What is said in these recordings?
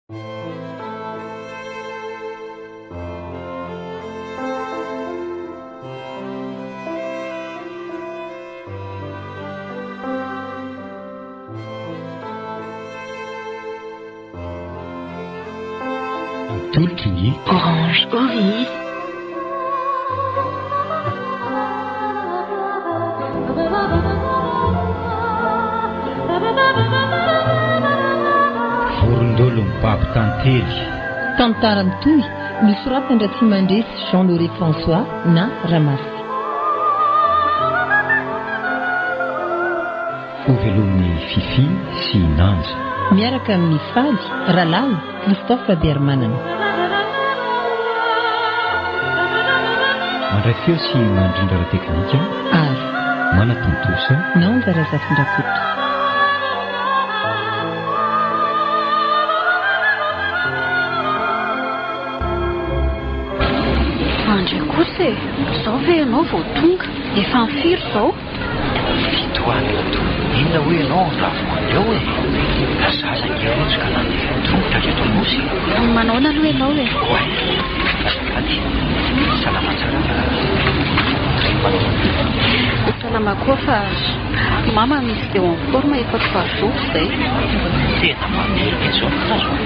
Atolotry ny Orange Oris. Vorondolo mibaby tantely. Tantara mitohy nosoratan-dRatsimandresy Jean Lauré François na Ramasy. Hovelomin'i Fiffi sy i Nanja. Miaraka amin'i Faly, Ralala, Christophe Rabearimanana. Mandray feo sy mandrindra ara-teknika. Ary. Manatontosa. Nanja Razafindrakoto. Andry kosa e! Izao ve ianao vao tonga? Efa ny firy izao? Fitohanana toy ny inona hoy ianao andravoahangy ao e? Zaza ange rojo ka nandeha tongotra avy eto Anosy e! Manaona aloha ianao e? Oay! Azafady, salama tsara fa ry manao ahoana? Salama koa fa mama misy dia en forme efa trois jours izay. Tena mamery mihitsy izao ny tazo an!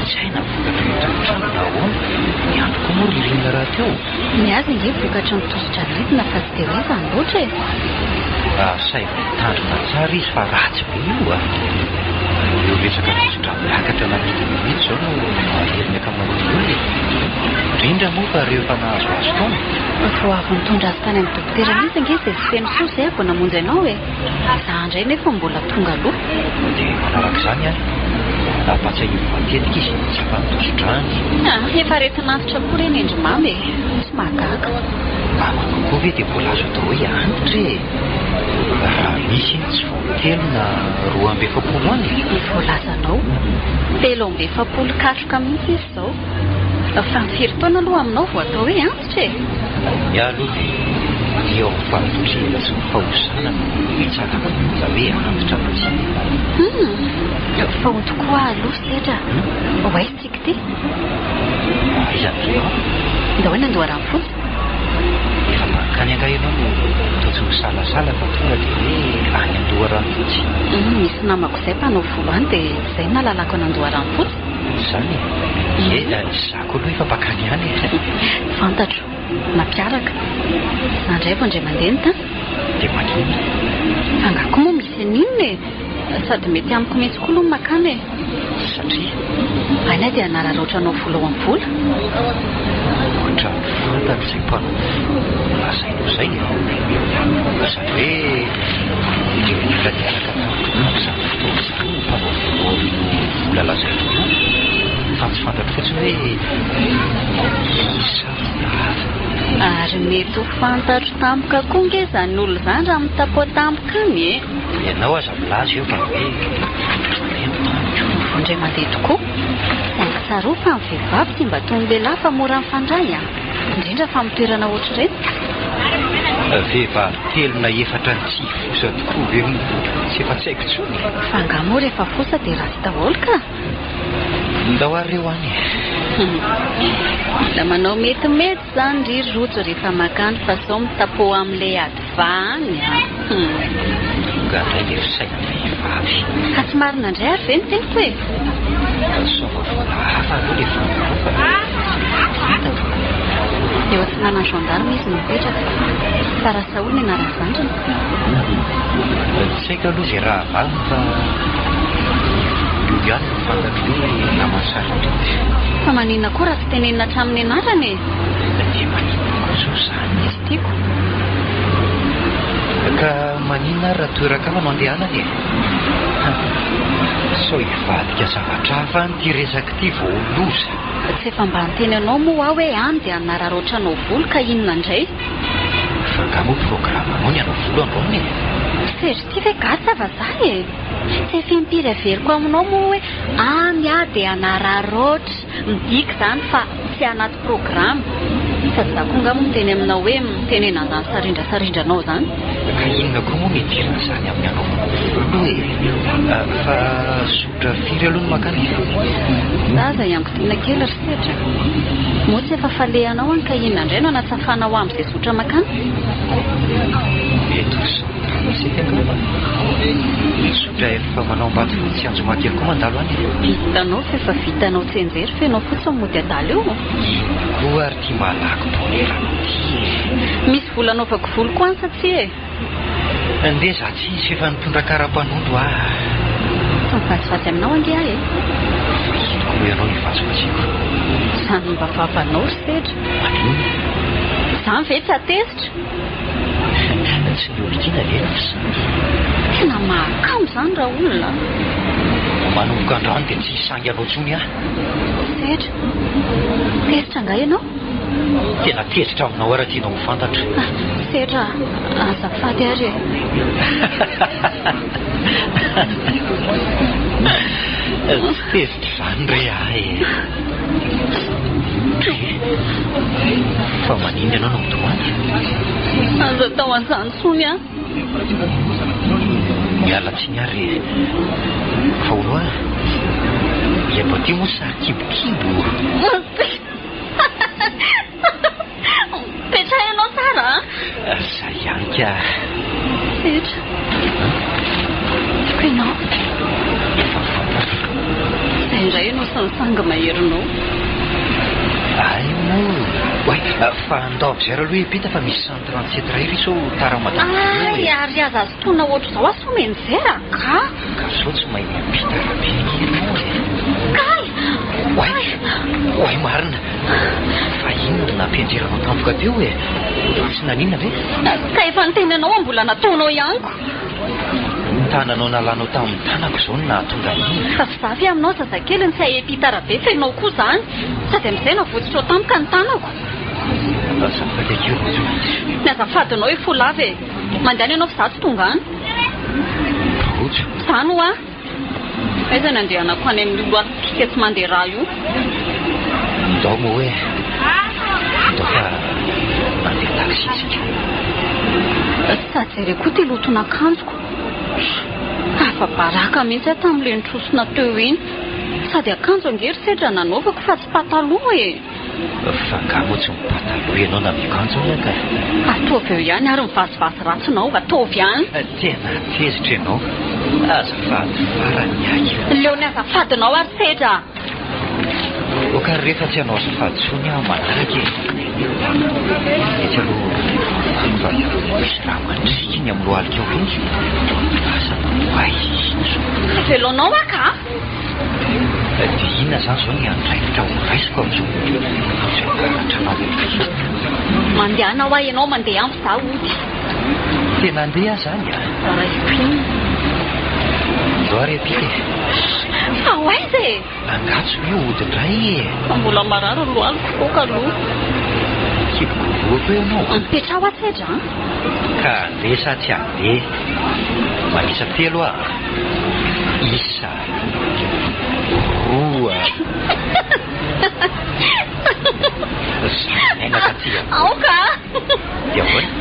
Tsy hay na vokatry ny toetr'andro na ahoana, ny andro koa moa ririnina rahateo. Ny azy ange vokatry ny tosidra aretina fa tsy dia hoe izany loatra e! Asaivo mitandrina tsara izy fa ratsy be io a! Io resaka tosidra miakatra na midina io mihitsy izao no mahery ny ankamaroan'ny olona e! Indrindra moa fa ireo efa nahazoazo taona. Vao avy nitondra azy tany amin'ny dokotera mihitsy ange izay sy Fenosoa izay vao namonjy anao e! Za indray nefa mbola tonga aloha. Dia manaraka izany an, nampatsiahivo matetika izy ny tsapa ny tosi-drany. Ah, efa aretin'antitra koa ireny ndry mamy e! Tsy mahagaga. Mamako koa ve dia mbola azo atao hoe antitra e? Raha misy iny tsy vao telo na 42 any e! Ny voalazanao, 43 katroka mihitsy izy izao. Fa ny firy taona aloha aminao vao atao hoe antitra e? Ny ahy aloha dia ny eo amin'ny fahavitrihana sy ny fahosana no hitsarako ny olona hoe antitra na tsia. Hum! Fa ho tokoa aho aloha sedra. Ho aiza tsika ity? Aiza ny tianao? Ndao any Andoharanofotsy. Efa mankany angaha ianao no toa tsy misalasala fa tonga dia hoe any Andoharanofotsy? Hum, misy namako izay mpanao volo any dia izay no nahalalako an'Andoharanofotsy. Izany e? Ie, izaho koa aloha efa mpankany ihany e. Fantatro. Nampiaraka. Izaho indray vao indray mandeha ny tany. Dia maninona? Fa angaha koa moa misy an'inona e? Sady mety amiko mihitsy koa aloha ny mankany e. Satria? Any aho dia hanararaotra anao vola ao amin'ny vola. Ohatran'ny fantatro izay mpanao vola lazainao izay e. Izany hoe ireo olona niaraka tamiko tamin'izany fotoana izany no mpanao vola ao amin'io vola lazainao io. Fa tsy fantatro fotsiny hoe iza sa vola hafa. Ary mety ho fantatro tampoka koa nge izany olona izany raha mitapoa tampoka any e. Ianao aza milaza eo fa hoe mandeha ny tamiko. Vao indray mandeha tokoa. Saingy tsarovy fa ny vehivavy tsy mba toy ny lehilahy fa mora mifandray an! Indrindra fa amin'ny toerana ohatr'ireny. Vehivavy telo na efatra ny tsy hifosa tokoa ve moa tsy efa tsy haiko intsony e! Fa angaha moa rehefa fosa dia ratsy daholo ka! Ndao ary reo any e! Mila manao metimety izany ry Rojo rehefa makany fa sao mitapo amin'ilay ady vaha any an! Tonga indray ilay fisainam-behivavy. Ka tsy marina indray ary ve ny teniko e? Sao mba vola hafa aloha ilay volanao fa fantatro. Eo atsinanan'ny gendarme izy no mipetraka. Fa Rasaoly ny anaran'ny zandriny. Tsy haiko aloha izay rahavaviny fa io ihany no fantatro hoe naman'i Sarindrindra. Fa maninona koa raha tsy tenenina hatramin'ny anarany e? Dia maninona koa izao izany e? Tsy tiako. Ka maninona ary raha toeran-kafa no andehanana e? Sao hivadika zavatra hafa any ity resaka ity vao ho loza. Tsy efa mba niteny anao moa aho hoe any dia hanararaotra anao volo ka inona indray? Fa angaha moa programanao ny hanao volo androany e? Sery ity ve gasy sa vazaha e? Tsy efa impiry averiko aminao moa hoe any aho dia hanararaotra, midika izany fa tsy anaty programa. Sady izaho koa angaha moa miteny aminao hoe mitenena an'izany sarindra sarindranao izany. Ka inona koa moa no idiran'izany amin'ny hanaovako volo? Aloha e! Fa zotra firy aloha no mankany e? Za aza hiangotiana kely ry Sedra. Moa tsy efa falehanao any ka inona indray no anatsafanao amin'izay zotra mankany? Mety ho 137 angamba. Ny zotra efa manao Ambatofotsy sy Anjomakely koa mandalo any e. Vitanao fa efa vitanao tsianjery fa ianao fotsiny mody adala eo. Inona koa ary ity malaky bonera-nao ity e? Misy vola anaovako volo koa any sa tsia e? Ndeha za tsy hisy f'efa nitondra kara-panondro ah. Tsy mivazivazy aminao ange aho e. Fa ino koa moa ianao no hivazivaziako? Izany mba vavanao ry Sedra. Maninona? Izany ve tsy hatezitra? Tsy ny olon-tiana ve no fisainana? Tena mahakamo izany raolona a. Manomboka androany dia tsy hisangy anao intsony aho. Sedra, tezitra angaha ianao? Tena tezitra aminao aho raha tianao ho fantatra. Sedra, azafady ary e. Tsy tezitra izany re aho e. Fa maninona ianao no mitomany? Aza atao an'izany intsony an. Miala tsiny ary e. Fa hono hoa, ianao aty moa sary kimbokimbo. Mipetraha ianao tsara a! Zay ihany ka. Setra. Tiako ianao. Efa fantatro. Zay indray ianao sy ny sangy maherinao. Ay moa. Oay, fa andao amin'izay ary aloha hiampita fa misy 137 iray ry sao tara madama eo e. Ay, ary aza azotoana ohatr'izao aho sao mianjera ka. Ka sao tsy mahay miampita arabe ange ianao e. Kay! Oay! Oay marina! Fa inona no nampianjera anao tampoka teo e? Tsy naninona ve? Ka efa niteny anao aho mbola nataonao ihany ko. Ny tananao nalanao tamin'ny tanako izao no nahatonga an'iny. Fa tsy za ve aminao zazakely no tsy hahay hiampita arabe fa ianao koa izany. Sady amin'izay navotsotro tampoka ny tanako. Azafady akia Rojo. Ny azafadinao io fo lava e. Mandehana ianao fa za tsy tonga any. Rojo. Izany hoa. Aiza ny andehanako any amin'io lohalikika tsy mandeha rà io? Ndao moa hoe. Ndao fa andeha taxi tsika. Sady jereo koa ity loton'akanjoko. Afa-baraka mihitsy aho tamin'ilay nitrosona teo iny. Sady akanjo ange ry sedra nanaovako fa tsy pataloha e. Fa angaha moa tsy mipataloha ianao na miakanjo aza ka? Ataovy eo ihany ary ny vazivazy ratsinao, ataovy ihany. Tena tezitra ianao. Azafady farany ahy. Leo ny azafadinao ary sedra a! Ok ary rehefa tsy hanao azafady intsony aho manaraka e. Etsy aloha fa misy raha mandrisika iny amin'ny lohalika ao iny. Asa na ho aiza izy iny izao. Avelaonao aho ka! Dia inona izany izao ny andraikitra ho raisiko amin'izao amin'izao karatra anao rehetra izao? Mandehana hoa ianao mandeha ampy za hody. Tena handeha aho izany a! Raisiko inona? Ndao ary ampita e! Fa ho aiza e? Angaha tsy hoe hody indray e? Fa mbola marary ny lohaliko koka aloha. Kibokoboko eo ianao. Mipetraha hoa sedra a! Ka handeha sa tsy handeha? Manisa telo aho. Isa. Roa. Za miainaka aty aloha. Aoka a! Dia ahoana?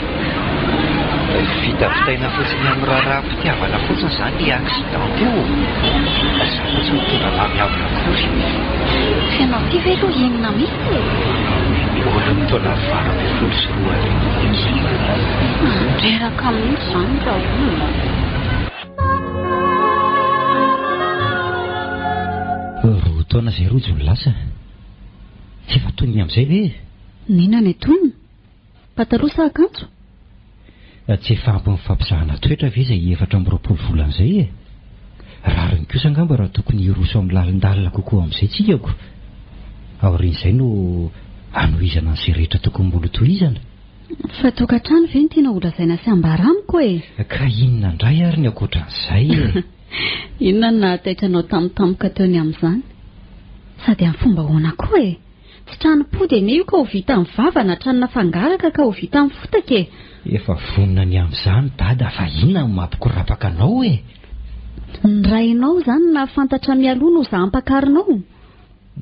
Vitavitaina fotsiny amin'ny raharaham-pitiavana fotsiny izany ilay accident teo. Za koa tsy mitondra lamiable akory. F'ianao ity ve aloha inona mihitsy e? Olon'ny taona 2018 ity. Mandreraka mihitsy izany raolona. Roa taona izay rojo no lasa. Tsy efa toy ny amin'izay ve e? N'inona ny antonony? Pataloha sa akanjo? Tsy efa ampy nifampizahana toetra ve izay 24 volana izay e? Rariny kosa angamba raha tokony hiroso amin'ny lalindalina kokoa amin'izay tsika ko. Aorian'izay no hanohizana an'izay rehetra tokony mbola hotohizana. Fa tokantrano ve no tianao holazaina sy ambara amiko e? Ka inona indray ary ny ankoatran'izay e? Inona no nahataitra anao tampotampoka teo ny amin'izany? Sady amin'ny fomba ahoana koa e? Tsy tranom-pody anie io ka ho vita amin'ny vava na tranona fangaraka ka ho vita amin'ny fotaka e! Efa vonona ny amin'izany Dada fa inona no mampikorapaka anao e? Ny rainao izany nahafantatra mialoha no za ampakarinao?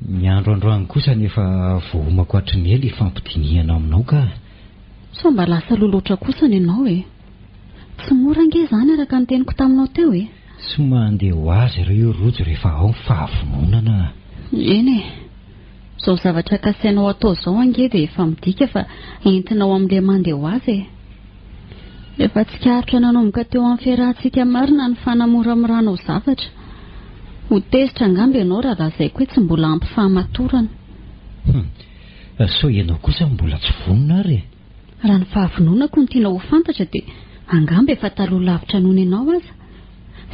Ny andro androany kosa no efa voaomako hatry ny ela hifampidinihana aminao ka. Sao mba lasa aloha loatra kosa ny anao e! Tsy mora ange izany araka ny teniko taminao teo e. Tsy mandeha ho azy ireo io Rojo rehefa ao ny fahavononana a. Eny e. Izao zavatra kasainao atao izao ange dia efa midika fa entinao amin'ilay mandeha ho azy e. Efa tsikaritra nanomboka teo amin'ny fiarahantsika marina ny fanamoramoranao zavatra. Ho tezitra angamba ianao raha lazaiko hoe tsy mbola ampy fahamatorana. Hum. Sao ianao kosa mbola tsy vonona ary e? Raha ny fahavononako no tianao ho fantatra dia angamba efa taloha lavitra noho ny anao aza.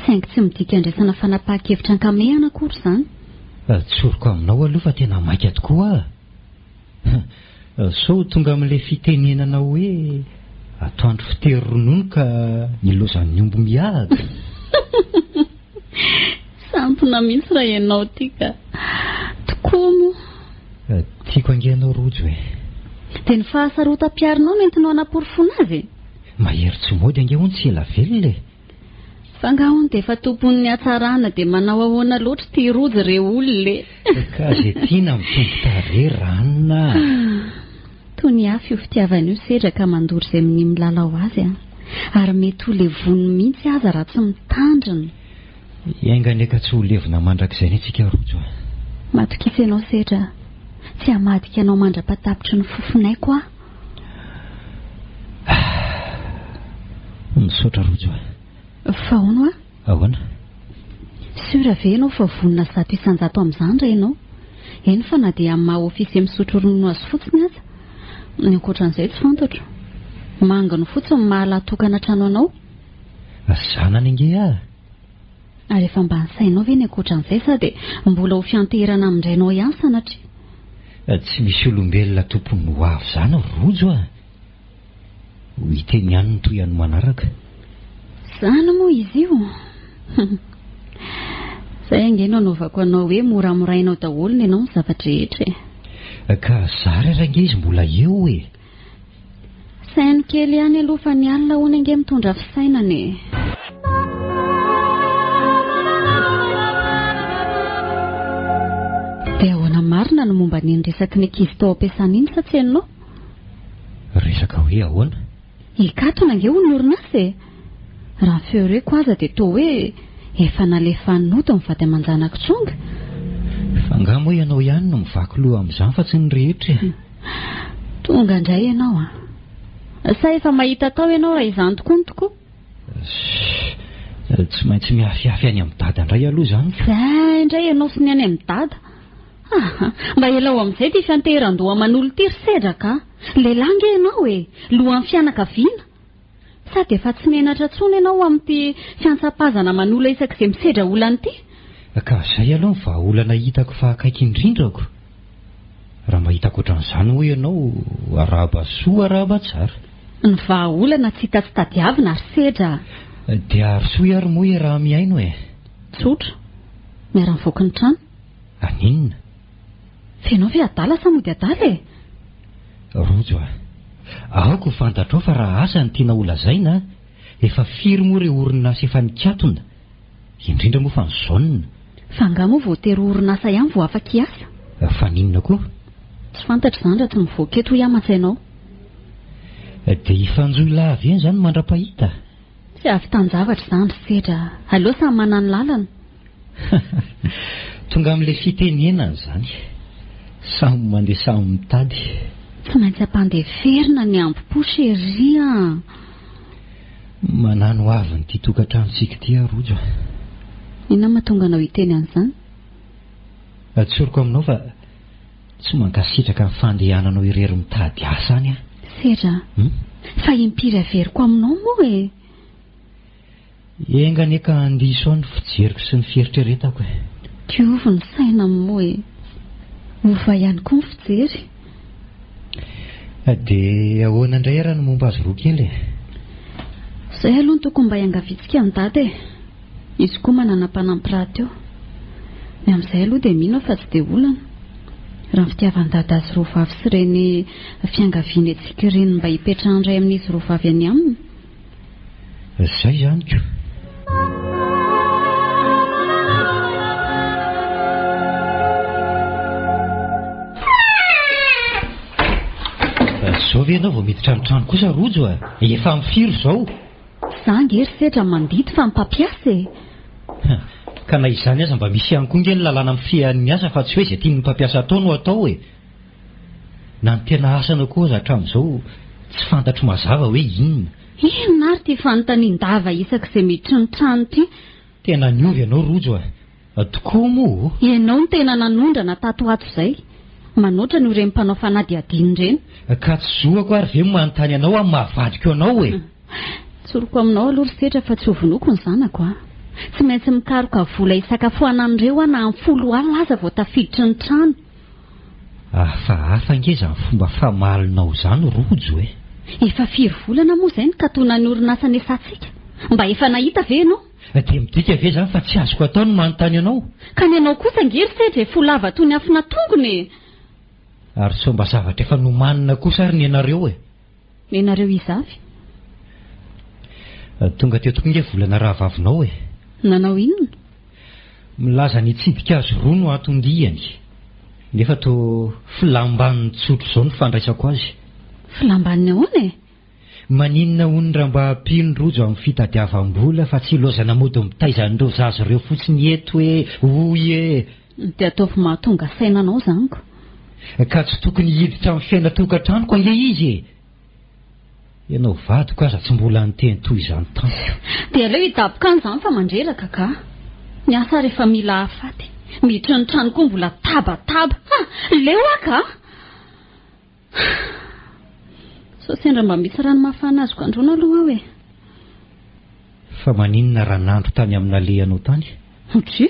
Saingy tsy midika andraisana fanapahan-kevitra ankamehana akory izany. Tsoriko aminao aloha fa tena maika tokoa aho. Sao ho tonga amin'ilay fitenenana hoe atoandro fitery ronono ka ilaozan'ny omby miady. Sampona mihitsy raha ianao ity ka. Tokoa moa. Tiako ange ianao Rojo e. Dia ny fahasarotam-piarinao no entinao hanaporofoana azy e? Mahery tsy mody ange hono tsy ela velona e. Fa angaha hono dia efa tompon'ny hatsarana dia manao ahoana loatra ity rojo re olona e! Ka ze tiana mitombo tarehy ranona a! Toy ny afo io fitiavana io sedra ka mandoro izay minia milalao azy an! Ary mety ho levoniny mihitsy aza raha tsy mitandrina. Enga anie ka tsy ho levona mandrakizay anie tsika rojo a! Matokisa ianao sedra a! Tsy hamadika anao mandra-patapitry ny fofonaiko aho. Misaotra Rojo a. Fa hono hoa? Ahoana? Sûr ve ianao fa vonona 100% amin'izany raha ianao? Eny fa na dia amin'ny maha officier misotro ronono azy fotsiny aza. Ny ankoatran'izay tsy fantatro. Manginy fotsiny ny maha lahy tokana trano anao. Zanany ange aho. Ary efa mba nisainao ve ny ankoatran'izay sa dia mbola ho fianteherana amin-drainao ihany sanatria? Tsy misy olombelona tompon'ny ho avy izany Rojo a! Ho hiteny ihany ny tohiny manaraka. Izany moa izy io? Izay ange no anaovako anao hoe moramorainao daholo ny anao ny zava-drehetra e! Ka zary ary ange izy mbola eo e! Saino kely ihany aloha fa ny alina hono ange mitondra fisainana e. Dia ahoana marina no momba an'iny resaky ny ankizy tao am-piasana iny sa tsy henonao? Resaka hoe ahoana? Hikatona ange hono ny orinasa e! Raha ny feo reko aza dia toa hoe efa nalefa nody ny vady aman-janako Tsonga. Fa angaha moa ianao ihany no mivaky loha amin'izany fa tsy ny rehetra e? Tonga indray ianao an! Sa efa mahita atao ianao raha izany tokoa no tokoa? Ssss, tsy maintsy miafiafy any amin'i Dada indray aloha izany ka. Izay indray ianao sy ny any amin'i Dada. Aha, mba elao amin'izay ity fianteheran-doha aman'olo ity ry Sedra ka! Lehilahy ange ianao e! Lohan'ny fianakaviana! Sady efa tsy menatra intsony ianao amin'ity fiantsapazana aman'olona isak'izay misedra olana ity? Ka izay aloha ny vahaolana hitako fa akaiky indrindrako. Raha mahita ankoatran'izany hoy ianao, arahaba soa arahaba tsara. Ny vahaolana tsy hita tsy tadiavina ry Sedra a! Dia arosoy ary moa iaraha-mihaino e! Tsotra. Miara-mivoaka ny trano. Haninona? Fa ianao ve adala sa mody adala e? Rojo a! Aoka ho fantatrao fa raha asa no tianao holazaina, efa firy moa ireo orinasa efa nikatona? Indrindra moa fa ny zone. Fa angaha moa voatery ho orinasa ihany vao afaka hiasa? Fa n'inona koa? Tsy fantatro izany raha tsy mivoaka eto hoy aho mantsy ianao. Dia hifanjohy lava eny izany mandra-pahita? Tsy hahavitan-javatra izany ry Sedra a! Aleo samy manana ny lalana. Tonga amin'ilay fitenenana izany. Samy mandeha samy mitady. Tsy maintsy ampandeferina ny ambo-po chérie a! Manano ho avin'ity tokantranontsika ity aho Rojo a! Inona no mahatonga anao hiteny an'izany? Tsoriko aminao fa tsy mankasitraka ny fandehananao irery mitady asa any aho. Sedra a! Fa impiry averiko aminao moa e! Enga anie ka handiso aho ny fijeriko sy ny fieritreretako e! Diovy ny saina moa e! Ova ihany koa ny fijery. Dia ahoana indray ary ny momba azy roa kely e? Izay aloha no tokony mba hiangaviantsika an'i Dada e! Izy koa manana mpanampy rahateo. Ny amin'izay aloha dia mino aho fa tsy dia olana. Raha ny fitiavan'i Dada azy roa vavy sy ireny fiangaviany antsika ireny mba hipetrahan'ny iray amin'izy roa vavy any aminy. Zay izany ko. Zao ve ianao vao miditra ny trano kosa Rojo a? Efa amin'ny firy izao? Tsy za ange ry Sedra mandidy fa ny mpampiasa e! Ka na izany aza mba misy ihany koa nge ny lalàna mifehy ny asa fa tsy hoe izay tian'ny mpampiasa atao no atao e! Na ny tena asanao koa aza hatramin'izao tsy fantatro mazava hoe inona. Inona ary ity fanontanian-dava isak'izay miditra ny trano ity? Tena niova ianao Rojo a! Tokoa moa o! Ianao no tena nanondrana tato ho ato izay. Manoatra noho ireny mpanao fanadihadiana ireny. Ka tsy zoako ary ve ny manontany anao amin'ny maha vadiko anao e! Tsoriko aminao aloha ry Setra fa tsy hovonoiko ny zanako a! Tsy maintsy mikaroka vola hisakafoanan'ireo aho na amin'ny 10 alina aza vao tafiditry ny trano. Hafahafa ange izany fomba famalinao izany Rojo e! Efa firy volana moa izay nikatonan'ny orinasa niasantsika? Mba efa nahita ve ianao? Dia midika ve izany fa tsy azoko atao ny manontany anao? Ka ny anao kosa ange ry Sedra e fo lava toy ny afon'atongony e! Ary sao mba zavatra efa nomanina kosa ary ny anareo e! Ny anareo iza avy? Tonga teo tokoa nge volana rahavavinao e! Nanao inona? Milaza ny hitsidika azy roa no anton-diany. Nefa toa filam-baniny tsotra izao no fandraisako azy. Filam-baniny ahoana e? Maninona hono raha mba ampiany rojo amin'ny fitadiavam-bola fa tsy ilaozana mody mitaiza an'ireo zaza ireo fotsiny eto hoe hoy e! Dia ataovy mahatonga saina anao izany ko. Ka tsy tokony hiditra amin'ny fiainan-tokantranoko ange izy e! Ianao vadiko aza tsy mbola niteny toy izany tamiko. Dia aleo hidaboka any izany fa mandreraka ka. Ny asa ary efa mila hahafaty. Miditra ny trano koa mbola tabataba. Ha! Leo aho ka! Sao sendra mba misy rano mafana azoko androana aloha aho e. Fa maninona raha nandro tany amin'ny nalehanao tany? Ndry!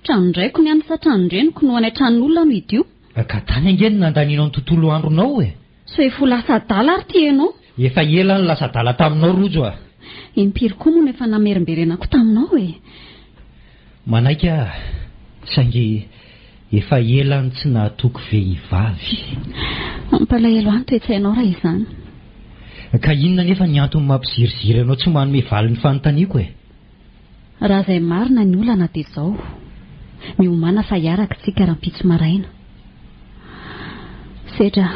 Tranon-draiko ny any sa tranon-dreniko no any an-tranon'olona no hidio? Ka tany ange no nandanianao ny tontolo andronao e! Sao efa ho lasa adala ary ity ianao? Efa ela aho no lasa adala taminao Rojo a! Impiry koa moa no efa namerimberenako taminao e! Manaiky aho, saingy efa ela aho no tsy nahatoky vehivavy. Mampalahelo ahy ny toe-tsainao raha izany. Ka inona anefa ny antony mampiziriziry anao tsy manome valiny fanontaniako e? Raha izay marina ny olana dia izao, miomàna fa hiaraka isika rahampitso maraina. Sedra,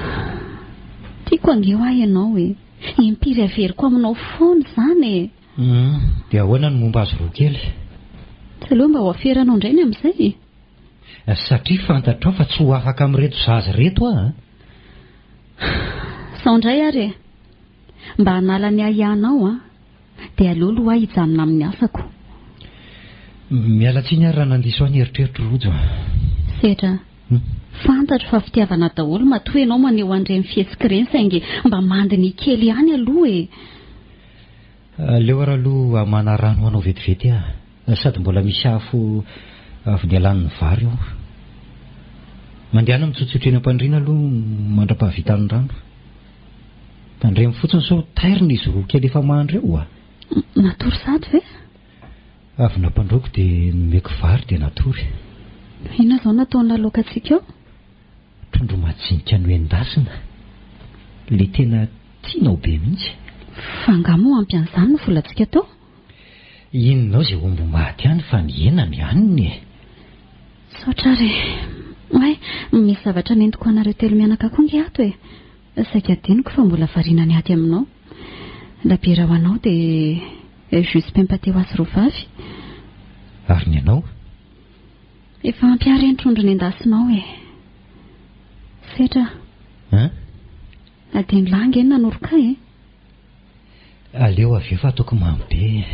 tiako ange hoa ianao e! Impiry averiko aminao foana izany e! Hum, dia ahoana ny momba azy roa kely? Tsy aleo mba ho aferanao indray ny amin'izay e! Satria fantatrao fa tsy ho afaka amin'ireto zaza ireto aho an! Izao indray ary e! Mba hanala ny ahiahinao an! Dia aleo aloha aho hijanona amin'ny asako. Miala tsiny ary raha nandiso ahy ny eritreritro Rojo a. Sedra, fantatro fa fitiavana daholo matoa ianao maneho an'ireny fihetsika ireny saingy mba mandiniha kely ihany aloha e. Aleo ary aloha hamana rano ho anao vetivety aho. Sady mbola misy afo avy nialan'ny vary ao. Mandehana mitsotsotra eny am-pandriana aloha mandra-pahavitan'ny rano. Tandremo fotsiny sao tairina izy roa kely efa mandry eo a! Natory sahady ve? Avy nampandroako dia nomeko vary dia natory. Inona izao no ataon'ny lalaokantsika eo? Trondro majinika noendasina. Ilay tena tianao be mihitsy. Fa angaha moa ampy an'izany ny volantsika teo? Inona ao izay omby maty any fa ny hena ny hanina e! Misaotra ary e! Oay, misy zavatra nentiko ho anareo telo mianaka koa nge ato e! Saika adinoko fa mbola variana niady aminao. Labiera ho anao dia jus pain pâté ho azy roa vavy. Ary ny anao? Efa ampy ahy re ny trondro nendasinao e! Setra a! Hein? Adino lahy ange ny nanoroka ahy e! Aleo avy eo fa ataoko mamy be e.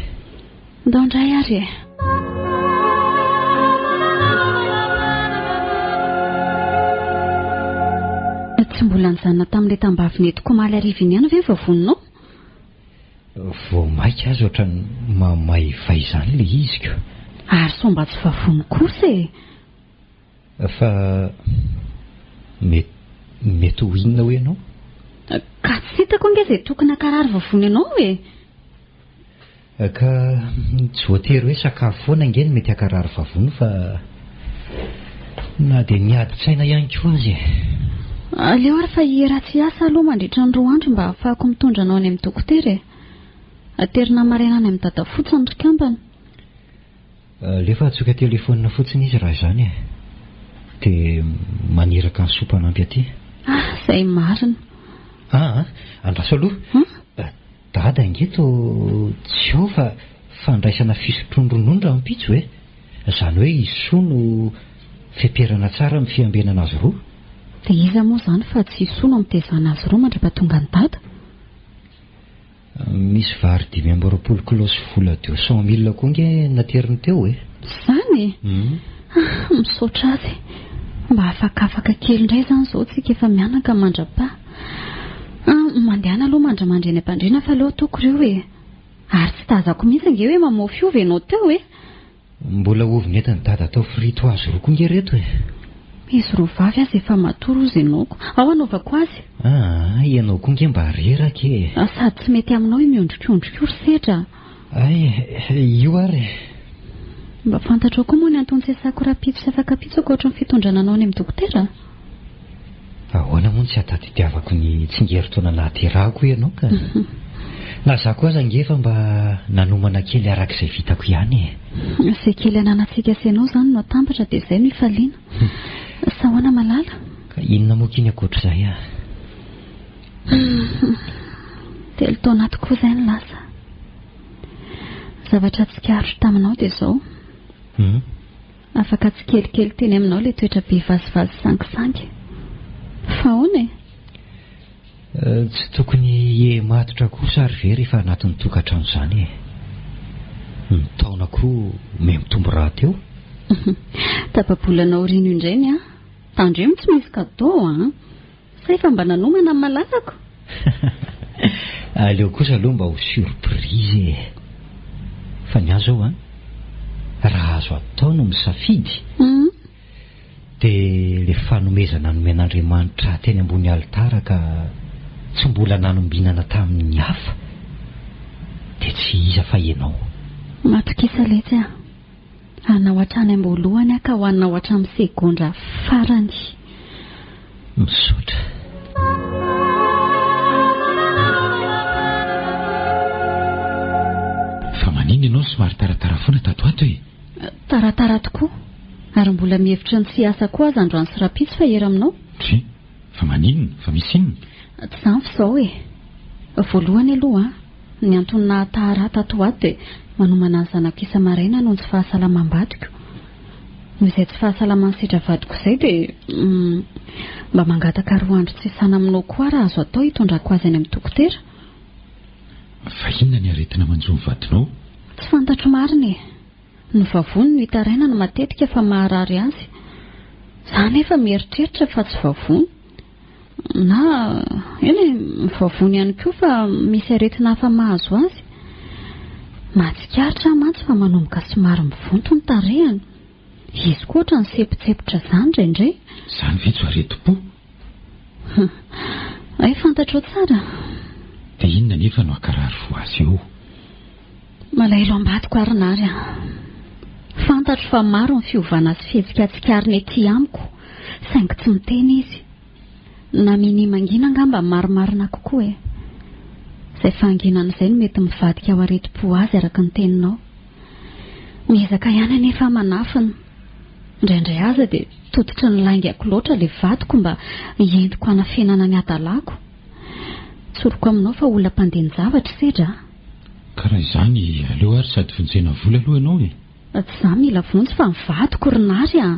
Ndao indray ary e. Tsy mbola nijanona tamin'ilay tambavy nentiko omaly hariva iny ihany ve ny vavoninao? Vao maika aza ohatran'ny mamaivay izany ilay izy ko. Ary sao mba tsy vavony kosa e! Fa mety ho inona hoy ianao? Ka tsy hitako ange izay tokony hankarary vavony anao e! Ka tsy voatery hoe sakafo foana ange no mety hankarary vavony fa na dia ny adin-tsaina ihany koa aza e! Aleo ary fa hiera tsy hiasa aloha mandritra ny roa andro mba hahafahako mitondra anao any amin'ny dokotera e! Aterina maraina any amin'i Dadafotsy ny ry kambana. Alefa antsoiko an-telefaonina fotsiny izy raha izany e! Dia maniraka an'i Soa mpanampy aty. Ah, izay marina. Ah, andraso aloha. Hum? Dada ange toa tsy ao fa fandraisana fisotroan-dronono rahampitso e! Izany hoe i Soa no feperana tsara amin'ny fiambenana azy roa. Dia iza moa izany fa tsy i Soa no mitezana azy roa mandra-pahatongan'i Dada? Misy vary 25 kilao sy vola 200 mille koa ange nateriny teo e! Izany e? Ah, misaotra azy. Mba afakafaka kely indray izany izao tsika efa mianaka mandra-paha. Ah, mandehana aloha mandrimandry eny am-pandriana fa aleo ataoko ireo e! Ary tsy tazako mihitsy ange hoe mamofy ovy ianao teo e! Mbola ovy nentin'i Dada atao frity ho azy roa koa nge reto e! Izy roa vavy aza efa matory hozy ianao ko. Ao hanaovako azy. Aa, ianao koa nge mba reraka e! Sady tsy mety aminao io miondrikondrika io ry Sedra a! Hay e, io ary e! Mba fantatrao koa moa ny antony tsy asako rahampitso sy afak'ampitso ankoatry ny fitondrana anao any amin'ny dokotera? Ahoana moa no tsy hahatadidiavako ny tsingerin-taona nahaterahako ianao ka? Na za koa aza ange efa mba nanomana kely araka izay vitako ihany e! Izay kely ananantsika sy ianao izany no atambatra dia izay no ifaliana. Sa ahoana malala? Ka inona moa k'iny ankoatr'izay ah? Telo taona tokoa izay no lasa. Zavatra tsikaritro taminao dia izao. Afaka tsikelikely teny aminao ilay toetra be vazivazy sangisangy. Fa ahoana e? Tsy tokony hihematotra kosa ary ve rehefa anatin'ny tokantrano izany e? Ny taona koa mihamitombo rahateo. Tapa-bolana aorian'io indray ny ahy. Tandremo tsy misy cadeau an! Sa efa mba nanomana ny malalako? Aleo kosa aloha mba ho surprise e! Fa ny ahy zao an, raha azo atao no misafidy, dia le fanomezana nomen'Andriamanitra ahy teny ambony alitara ka tsy mbola nanombinana tamin'ny hafa, dia tsy iza fa ianao. Matokisa letsy a! Hanao hatrany am-boalohany aho ka ho anao hatramin'ny segondra farany. Misaotra. Fa maninona ianao no somary taratara foana tato ato e? Taratara tokoa. Ary mbola mihevitra ny tsy hiasa koa aza androany sy rahampitso fa hiera aminao. Tsia. Fa maninona? Fa misy inona? Tsy izany fa izao e. Voalohany aloha an, ny antony nahatara ahy tato ho ato dia manomana ny zanako isa-maraina noho ny tsy fahasalamam-badiko. Noho izay tsy fahasalaman'i Sedra vadiko izay dia mba mangataka roa andro tsy hisana aminao koa aho raha azo atao hitondrako azy any amin'ny dokotera. Fa inona ny aretina manjo ny vadinao? Tsy fantatro marina e. Ny vavony no itarainany matetika fa maharary azy. Za nefa mieritreritra fa tsy vavony. Na, eny e, vavony ihany koa fa misy aretina hafa mahazo azy. Mahatsikaritra aho mantsy fa manomboka somary mivonto ny tarehiny. Izy koa ohatran'ny sempontsempotra izany indraindray. Izany ve tsy aretim-po? Hay fantatrao tsara. Dia inona anefa no hankarary fo azy eo? Malahelo ambadiko ary Nary a! Fantatro fa maro ny fiovana sy fihetsika tsikariny ety amiko saingy tsy miteny izy. Na minia mangina angamba marimarina kokoa e! Izay fahanginana izay no mety mivadika ho aretim-po azy araka ny teninao. Miezaka ihany anefa aho manafina. Indraindray aza dia tototry ny laingako loatra ilay vadiko mba entiko hanafenana ny hadalako. Tsoriko aminao fa olona mpandeha-javatra i Sedra a! Ka raha izany, aleo ary sady vonjena vola aloha ianao e! Tsy izaho mila vonjy fa ny vadiko ry Nary a!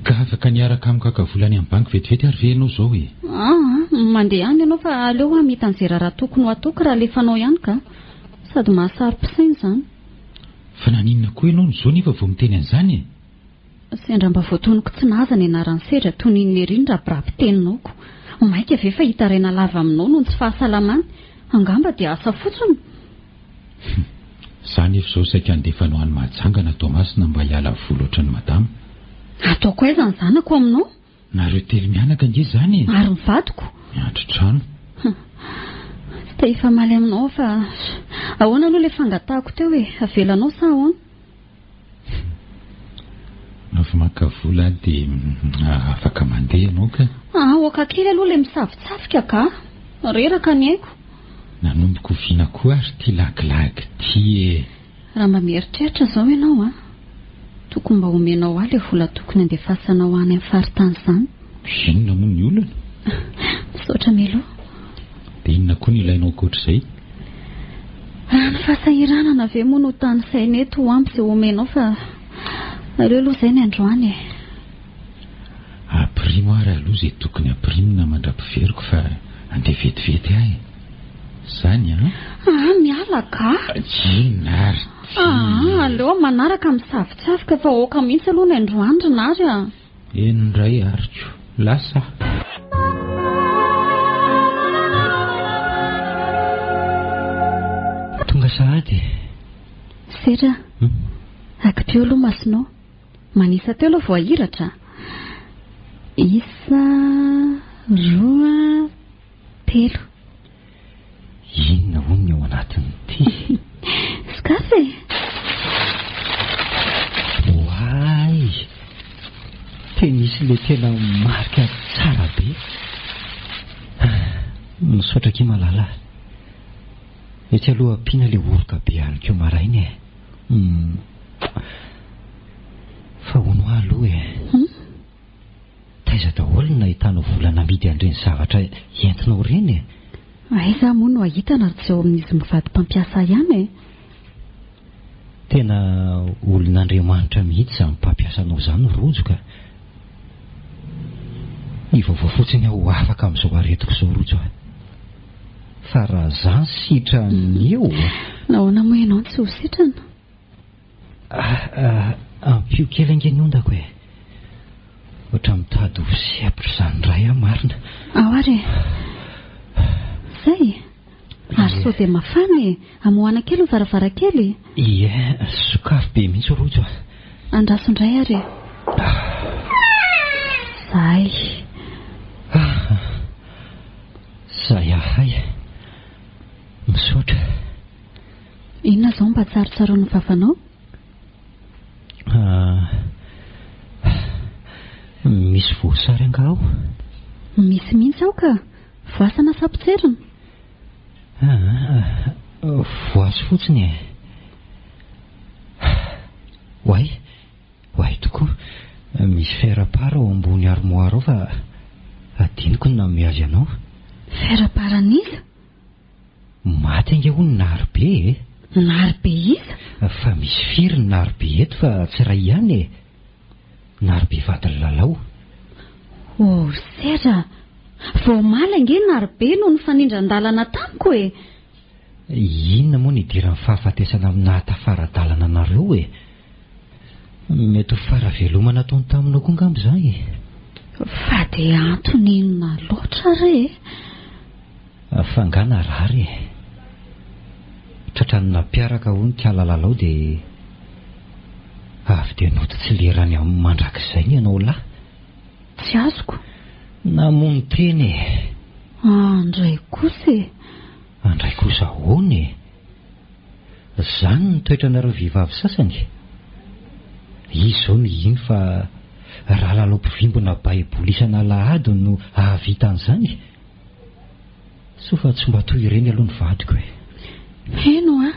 Ka afaka niaraka amiko haka vola any amin'ny banky vetivety ary ve ianao izao e? Aa, mandeha any ianao fa aleo aho hamita an'izay raharaha tokony ho ataoko raha alefanao ihany ka! Sady mahasaro-pisaina izany. Fa naninona koa ianao no izao nefa vao miteny an'izany e? Sendra mba voatonoko tsy naza ny anaran'i Sedra toy ny inona ery ny rabiraby teninao ko. Maika ve fa hitaraina lava aminao noho ny tsy fahasalamany? Angamba dia asa fotsiny. Hum. Za nefa izao saika handefa anao any Mahajanga na Toamasina mba hiala voly ohatran'i madama. Ataoko aiza ny zanako aminao? Nareo telo mianaka ange izany e! Ary ny vadiko? Miandry trano. Hum. Tsy te hifamaly aminao aho fa ahoana aloha ilay fangatahako teo e? Avelanao sa ahoana? Avy maka vola dia afaka mandeha ianao ka. Aoka kely aloha ilay misavotsavoka ka. Reraka ny aiko. Nanomboka oviana koa ary ity lagilagy ity e? Raha mba mieritreritra izao ianao an, tokony mba omenao ahy ilay vola tokony handefasanao any amin'ny faritany izany. Inona moa ny olana? Misaotra Melo. Dia inona koa no ilainao ankoatr'izay? Raha ny fahasahiranana ve moa no tanisaina eto ho ampy izay omenao fa aleo aloha izay ny androany e. Ampirimo ary aloha izay tokony ampirimina mandra-piveriko fa andeha vetivety aho e. Zany an? Aa miala ka! Inona ary ity? Aa aleo manaraka misavotsavoka fa aoka mihitsy aloha ny androany ry Nary a! Eny indray ary ko! Lasa aho. Tonga sahady e! Sedra a! Akipio aloha masonao. Manisa teo aloha vao ahiratra. Isa, roa, telo. Inona hono ny ao anatin'ity? Sokafy e! Oay! Tenisy ilay tena marika tsara be. Misaotra akia Malala. Etsy aloha ampiana ilay oroka be anikeo maraina e. Fa hono hoa aloha e. Taiza daholo no nahitanao vola namidy an'ireny zavatra entinao ireny e? Aiza aho moa no hahita raha tsy ao amin'izy mivady mpampiasa ahy ihany e? Tena olon'Andriamanitra mihitsy izany mpampiasa anao izany Rojo ka! Ny vaovao fotsiny aho ho afaka amin'izao aretiko izao Rojo a! Fa raha za ny sitrana eo. Nahoana moa ianao no tsy ho sitrana? Ah, ampio kely ange ny ondako e. Ohatra mitady ho sempotra izany indray aho marina. Ao ary e. Zay. Ary sao dia mafana e. Amohana kely ny varavarankely. Ie, sokafy be mihitsy Rojo a. Andraso indray ary e. Zay. Ah, zay ahay. Misaotra. Inona izao mba tsarotsaroan'ny vavanao? Ah, misy voasary angaha ao? Misy mihitsy ao ka. Voasana sa potserina? Ah, voasy fotsiny e. Oay, oay tokoa. Misy fer à part ao ambony armoire ao fa adinoko ny nanome azy anao. Fer à part an'iza? Maty ange hono Naribe e! Naribe iza? Fa misy firy ny Naribe eto fa tsy iray ihany e! Naribe vadin'i Lalao. Oh ry Sedra! Vao omaly ange Naribe no nifanindran-dalana tamiko e! Inona moa no idiran'ny fahafatesana amin'ny nahatafara-dalana anareo e? Mety ho fara-veloma nataony taminao koa angamba izany e! Fa dia antony inona loatra re e? Fa angaha narary e? Tratran'ny nampiaraka hono kala Lalao dia avy dia nody tsy lerany amin'ny mandrakizay ny anao lahy. Tsy azoko. Namono tena e! Andray kosa e! Andray kosa ahoana e? Zany ny toetranareo vehivavy sasany? Izy izao no hino fa raha lalao mpivimbina baiboly isan'alahady no hahavita an'izany? Soa fa tsy mba toy ireny aloha ny vadiko e! Heno a!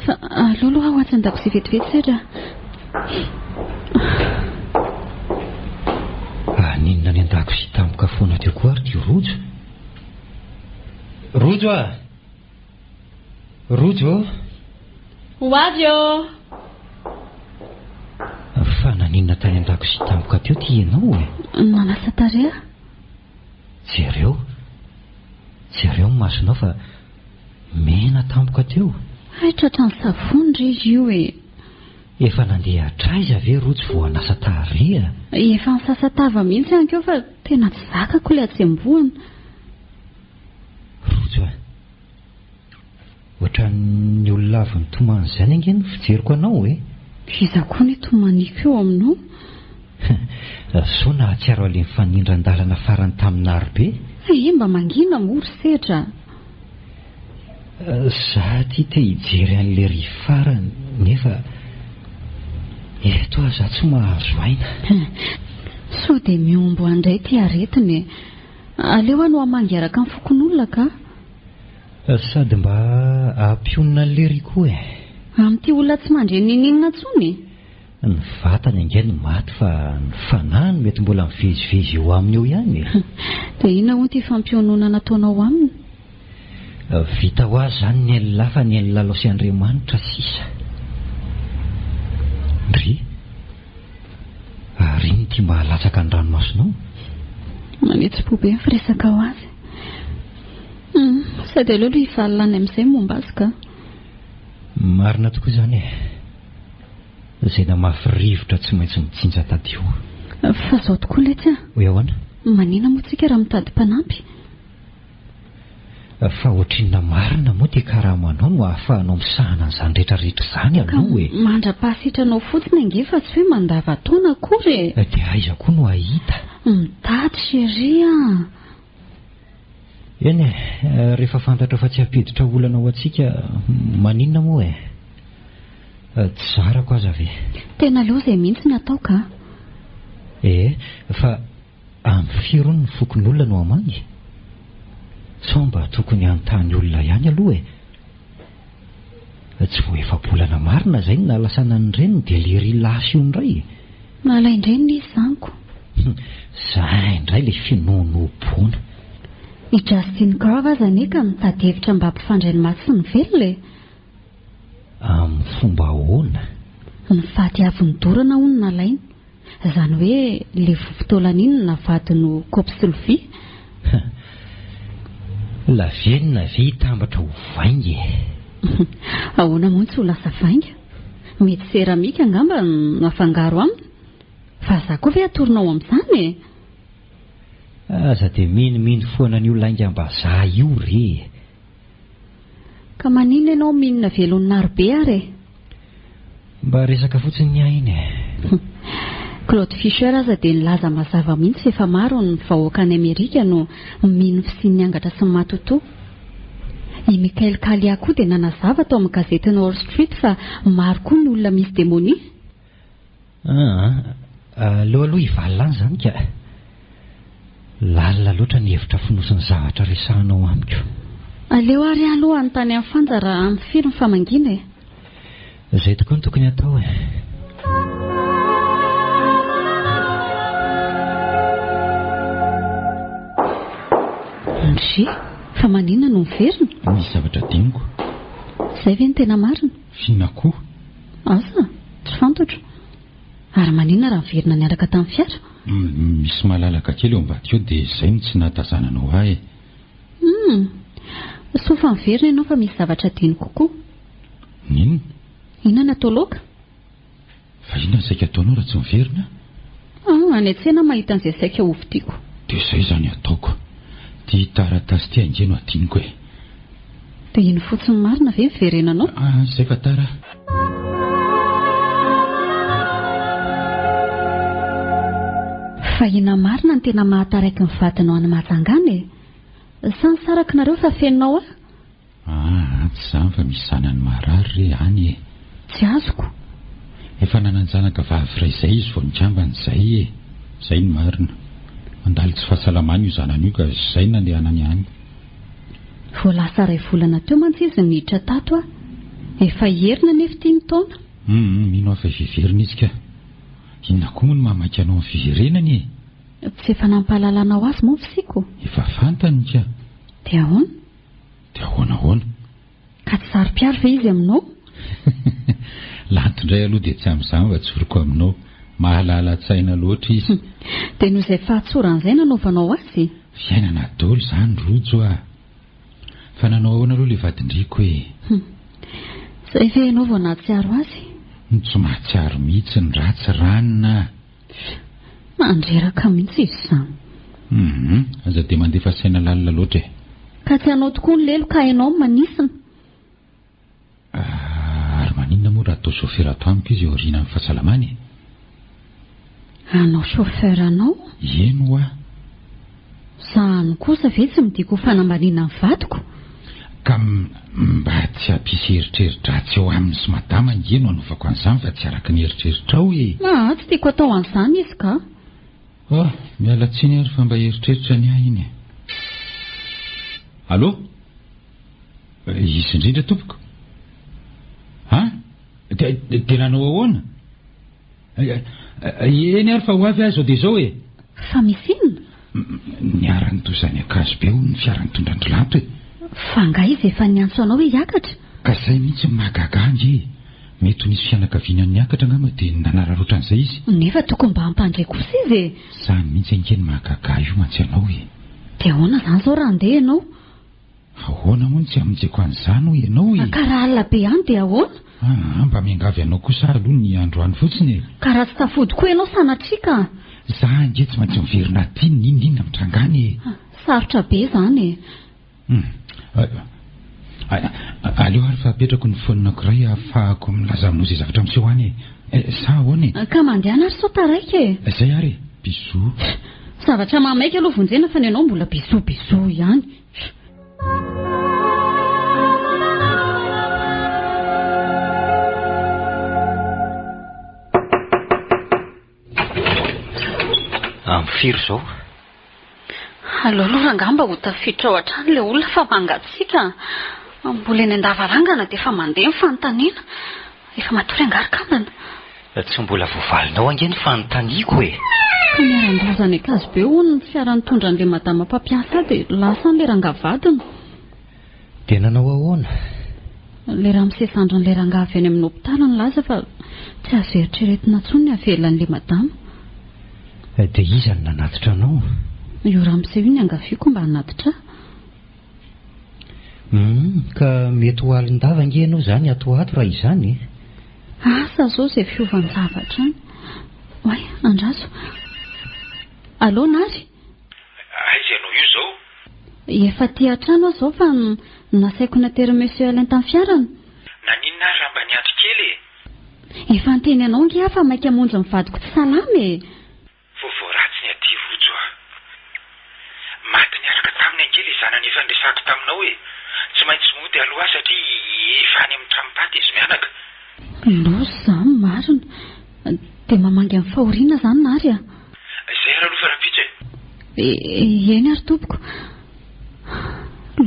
Fa aleo aloha aho atsy an-dakozia vetivety sedra a! Haninona any an-dakozia tampoka foana teo koa ary ity Rojo? Rojo a! Rojo ô! Ho avy ô! Fa naninona tany an-dakozia tampoka teo ity ianao e? Nanasa tarehy aho. Jereo, jereo ny masonao fa mena tampoka teo. Hay tratran'ny savony re io e! Efa nandeha hatraiza ve Rojo vao hanasa tarehy a? Efa nisasa tava mihitsy aho ankeo fa tena tsy zakako ilay hatsembohana. Rojo a! Ohatran'ny olona avy nitomany izany ange no fijeriko anao e! Iza koa no hitomaniako eo aminao? Sao nahatsiaro an'ilay nifanindran-dalana farany tamin'i Naribe? Ee, mba mangina moa ry Sedra a! Za aty te hijery an'ilay ry farany nefa eto aho za tsy mahazo aina. Sao dia mihombo any indray ity aretina e! Aleo aho no hamangy hiaraka amin'ny fokonolona ka! Sady mba hampionona an'i lery koa e! Amin'ity olona tsy mandre n'inon'inona intsony e! Ny vatany ange no maty fa ny fanahiny mety mbola mivezivezy eo aminy eo ihany e! Dia inona hono ity fampiononana ataonao aminy? Vita ho azy izany ny an'i Lahy fa ny an'i Lalao sy Andriamanitra sisa. Ndry! Ary inona ity mba halatsaka ny ranomasonao? Manetsi-po be ny firesakao azy. Hum, sady aleo aloha hivalona any amin'izay ny momba azy ka. Marina tokoa izany e. Izay namafy rivotra tsy maintsy mijinja tadio. Fa izao tokoa letsy a! Hoe ahoana? Manina moa tsika raha mitady mpanampy? Fa ohatrinona marina moa ty karamanao no ahafahanao misahana an'izany rehetra rehetra izany aloha e? Ka mandra-pahasitranao fotsiny ange fa tsy hoe mandava-taona akory e! Dia aiza koa no hahita? Mitady chérie a! Eny e, rehefa fantatrao fa tsy hampiditra olana ho antsika, maninona moa e? Tsy zarako aza ve? Tena aleo izay mihitsy ny atao ka! Ee, fa amin'ny firy hono ny fokonolona no hamangy? Sao mba tokony hanontany olona ihany aloha e? Tsy vao efa-bolana marina izay no nahalasana ny reniny dia lery lasa io indray e! Nalain-dreniny izy izany ko! Zay indray ilay finoanoam-poana. I Justin Grove aza anie ka mitady hevitra mba hampifandray ny maty sy ny velona e! Amin'ny fomba ahoana? Ny faty avy nodorana hono nalainy. Izany hoe ilay vovo-taolana iny no navadiny ho kaopy sy lovia. Lavenona ve hitambatra ho vainga e? Ahoana moa no tsy ho lasa vainga? Mety seramika angamba no afangaro aminy? Fa za koa ve atoronao amin'izany e? Aza dia minomino foana an'io laingam-bazaha io re e! Ka maninona ianao minina velon'aro be ary e? Mba resaka fotsiny ny ahy iny e! Claude Fischer aza dia nilaza mazava mihitsy fa efa maro ny vahoaka any Amerika no mino ny fisian'ny angatra sy ny matotoa. I Michael Kalia koa dia nanazava tao amin'ny gazetiny Wall Street fa maro koa ny olona misy demonia. Aa, aleo aloha hivalona any izany ka. Lalina loatra ny hevitra fonosin'ny zavatra resahanao amiko. Aleo ary aho aloha hanontany an'i Fanja raha amin'ny firy ny famangiana e. Izay tokoa no tokony hatao e. Ndry, fa maninona no miverina? Misy zavatra adinoko. Izay ve no tena marina? F'inona koa? Asa? Tsy fantatro. Ary maninona raha niverina niaraka tamin'ny fiara? Misy malalaka kely eo ambadika eo dia izay no tsy nahatazananao ahy e. Hum. Soa fa niverina ianao fa misy zavatra adinoko koa. N'inona? Inona no atao laoka? Fa inona no saika ataonao raha tsy miverina aho? Ah, any an-tsena aho mahita an'izay saika hovidiako. Dia izay izany ataoko. Ity taratasy ity ange no adinoko e. Dia iny fotsiny marina ve niverenanao? Ah, izay fa tara aho. Fa inona marina no tena mahataraiky ny vadinao any Mahajanga any e? Sa nisaraka nareo fa fenonao ahy? Aa tsy izany fa misy zanany marary re any e! Tsy azoko. Efa nanan-janaka vavy iray izay izy vao nikambana izay e! Izay no marina. Mandalo tsy fahasalamana io zanany io ka izay no nandehanany any. Vao lasa iray volana teo mantsy izy no niditra tato a! Efa hierina anefa ity ny taona. Humm mino aho fa hiverina izy ka! Inona koa moa no mahamaika anao amin'ny fiverenany e? Tsy efa nampahalalanao azy moa ny fisiako? Efa fantany ka! Dia ahoana? Dia ahoana ahoana? Ka tsy saro-piaro ve izy aminao? Lanto indray aloha dia tsy amin'izany fa tsoriko aminao. Mahalala-tsaina loatra izy. Dia noho izay fahatsorany izay nanaovanao azy? Fiainana daholo izany Rojo a! Fa nanao ahoana aloha ilay vadin-driako e? Izay ve ianao vao nahatsiaro azy? Tsy mahatsiaro mihitsy ny ratsy ranona a! Mandreraka mihitsy izy izany. Hum, aza dia mandefa saina lalina loatra e. Ka tsy anao tokoa ny lelo ka hainao ny manisina. Ary maninona moa raha atao chauffeur ato amiko izy aorianan'ny fahasalamany e? Hanao chauffeur anao? Eny hoa. Zany kosa ve tsy midika ho fanambaniana ny vadiko? Ka mba tsy hampisy eritreri-dratsy eo aminy sy madama ange no anaovako an'izany fa tsy araka ny eritreritrao e! Aa, tsy tiako atao an'izany izy ka! Oh, miala tsiny ary fa mba eritreritra ny ahy iny e! Allô? Izy indrindra tompoko? An? Dia dia nanao ahoana? Eny ary fa ho avy aho izao dia izao e! Fa misy inona? Niharan-doza any Ankazobe hono ny fiara nitondra an-dry Lanto e! Fa angaha izy efa niantso anao hoe hiakatra? Ka zay mihitsy no mahagaga ahy ange e! Mety ho nisy fianakaviana niakatra angamba dia nanararaotra an'izay izy. Nefa tokony mba hampandre kosa izy e! Zany mihitsy ange no mahagaga ahy io mantsy anao e! Dia ahoana izany izao raha handeha ianao? Ahoana moa no tsy hamonjeko an'izany hoy ianao e? Ka raha alina be any dia ahoana? Aa, mba miangavy anao kosa aho aloha ny androany fotsiny e! Ka raha tsy tafody koa ianao sanatria ka! Za ange tsy maintsy miverina aty n'inon'inona mitranga any e! Sarotra be izany e! Hum. Aleo ary fa apetrako ny phone-ko iray ahafahako milaza aminao izay zavatra miseho any e! Sa ahoana e? Ka mandehana ary sao taraiky e! Izay ary e! Bisous. Zavatra mahamaika aloha vonjena fa ny anao mbola bisous bisous ihany. Amin'ny firy izao? Aleo aloha rangahy mba ho tafiditra ao an-trano ilay olona fa mangatsiaka. Mbola eny an-davarangana dia efa mandeha ny fanontaniana. Efa matory angaha ry kambana? Tsy mbola voavalinao ange ny fanontaniako e! Ka niharan-doza any Ankazobe hono ny fiara nitondra an'ilay madama mpampiasa ahy dia lasa any ilay rangahy vadiny. Dia nanao ahoana? Ilay ramose zandrin'ilay rangahy avy any amin'ny hopitaly nilaza fa tsy azo eritreretina intsony ny havelan'ilay madama. Dia iza no nanatitra anao? Io ramose io niangaviako mba hanatitra ahy. Humm, ka mety ho alin-dava ange ianao izany ato ho ato raha izany e! Asa izao izay fiovan-javatra any. Oay, andraso. Allo Nary? Aiza ianao io izao? Efa aty an-trano aho izao fa nasaiko naterin'i Monsieur Alain tamin'ny fiarany. Naninona ary raha mba niandry kely e? Efa niteny anao ange aho fa maika hamonjy ny vadiko tsy salama e! Vaovao ratsy ny aty Rojo a! Maty niaraka taminy ange ilay zanany efa niresahako taminao e! Tsy maintsy mody aloha aho satria efa any amin'ny tranom-paty izy mianaka. Loza izany marina! Dia mamangy amin'ny fahoriana izany Nary a! Izay ary aloha fa rahampitso e! Eny ary tompoko.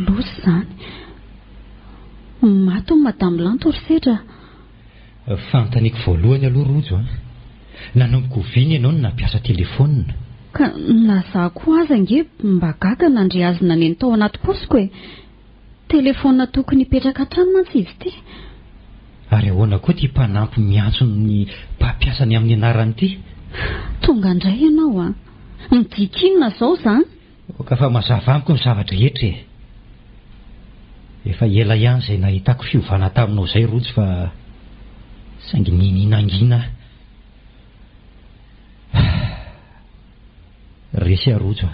Loza izany. Maty hono Madame Lanto ry Sedra a! Fanontaniako voalohany aloha Rojo a! Nanomboka oviana ianao no nampiasa telefaonina? Ka na za koa aza ange mba gaga nandre azy naneno tao anaty paosiko e! Telefaonina tokony hipetraka hatrany mantsy izy ity. Ary ahoana koa ity mpanampy miantso ny mpampiasa ny amin'ny anarany ity? Tonga indray ianao an! Midika inona izao izany? Ka fa mazava amiko ny zava-drehetra e! Efa ela ihany izay nahitako fiovana taminao izay Rojo fa saingy ninia nangina aho. Resy aho Rojo a!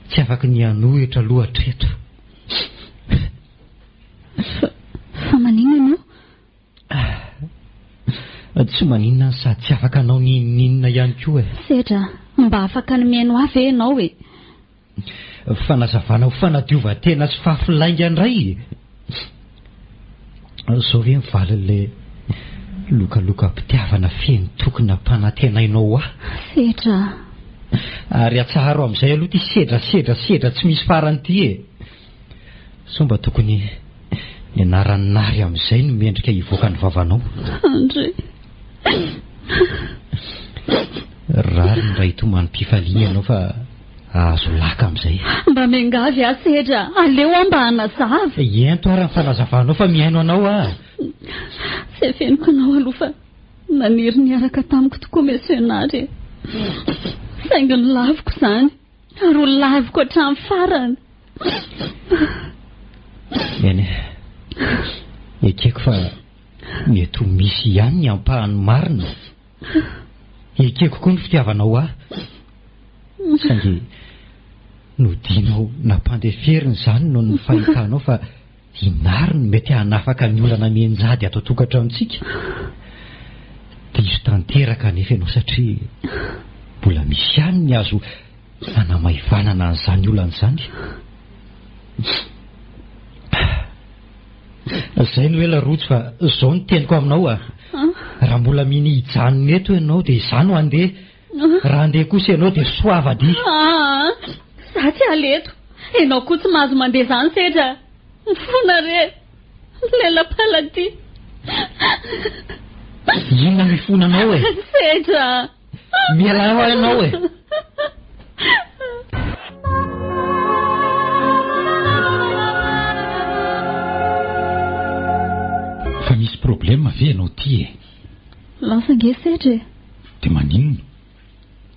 Tsy afaky ny hanohitra aloha hatreto. Fa, fa maninona ianao? Tsy maninona aho sady tsy afaka hanao n'inon'inona ihany koa e. Sedra, mba afaka ny mihaino ahy ve ianao e? Fanazavana ho fanadiovan-tena sy fafy lainga indray e! Izao ve ny valin'ilay lokalokam-pitiavana feno toky nampanantenainao ho ahy? Sedra. Ary atsaharo amin'izay aloha ity sedra sedra sedra tsy misy farany ity e! Sao mba tokony ny anaran'i Nary amin'izay no mendrika hivoaka ny vavanao? Andry. Rariny raha hitomany-pifaliana ianao fa hahazo laka amin'izay. Mba miangavy aho Sedra, aleo aho mba hanazava. Ento ary ny fanazavanao fa mihaino anao aho. Tsy afeniko anao aloha fa naniry ny hiaraka tamiko tokoa Monsieur Nary e. Saingy nolaviko izany ary ho laviko hatramin'ny farany. Eny e, ekeko fa mety ho misy ihany ny ampahany marina. Ekeko koa ny fitiavanao ahy. Saingy nodianao nampandeferina izany noho ny fahitanao fa i Nary no mety hanafaka ny olana mianjady ato an-tokantranontsika. Diso tanteraka anefa ianao satria mbola misy ihany ny azo hanamaivanana an'izany olana izany. Zay no ela Rojo fa zao no teniko aminao a! Raha mbola minia hijanona eto ianao dia izaho no handeha, raha handeha kosa ianao dia soava dia. Aa! Za tsy hiala eto, ianao koa tsy mahazo mandeha izany Sedra a! Mifona re! Lela-paladia! Inona no ifonanao e? Sedra a! Mialà hoa ianao e! problème ve ianao ity e? Lasa ange Sedra e! Dia maninona?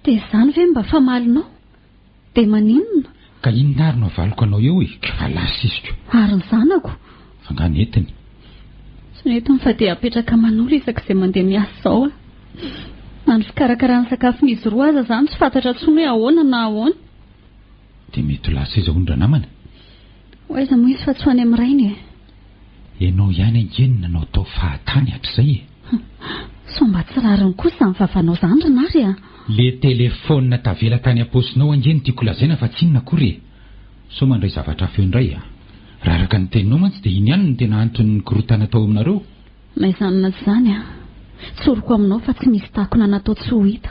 Dia izany ve no mba famalinao? Dia maninona? Ka inona ary no havaliko anao eo e? Ka lasa izy ko. Ary ny zanako? Fa angaha nentiny? Tsy nentiny fa dia apetraka aman'olo isaky izay mandeha miasa izao aho. Na ny fikarakarana sakafon'izy roa aza izany tsy fantatra intsony hoe ahoana na ahoana. Dia mety ho lasa aiza hono ranamana? Ho aiza moa izy fa tsy ho any amin'ny rainy e? Ianao ihany ange no nanaotao fahatany hatrizay e! Sao mba tsy rariny kosa izany vavanao izany ry Nary a! Le telephone tavela tany am-paosinao ange no tiako lazaina fa tsy inona akory e! Sao mandray zavatra hafa eo indray a! Raha araka ny teninao mantsy dia iny ihany no tena anton'ny korontana tao aminareo. Na izany na tsy izany a! Tsoriko aminao fa tsy misy takona natao tsy ho hita.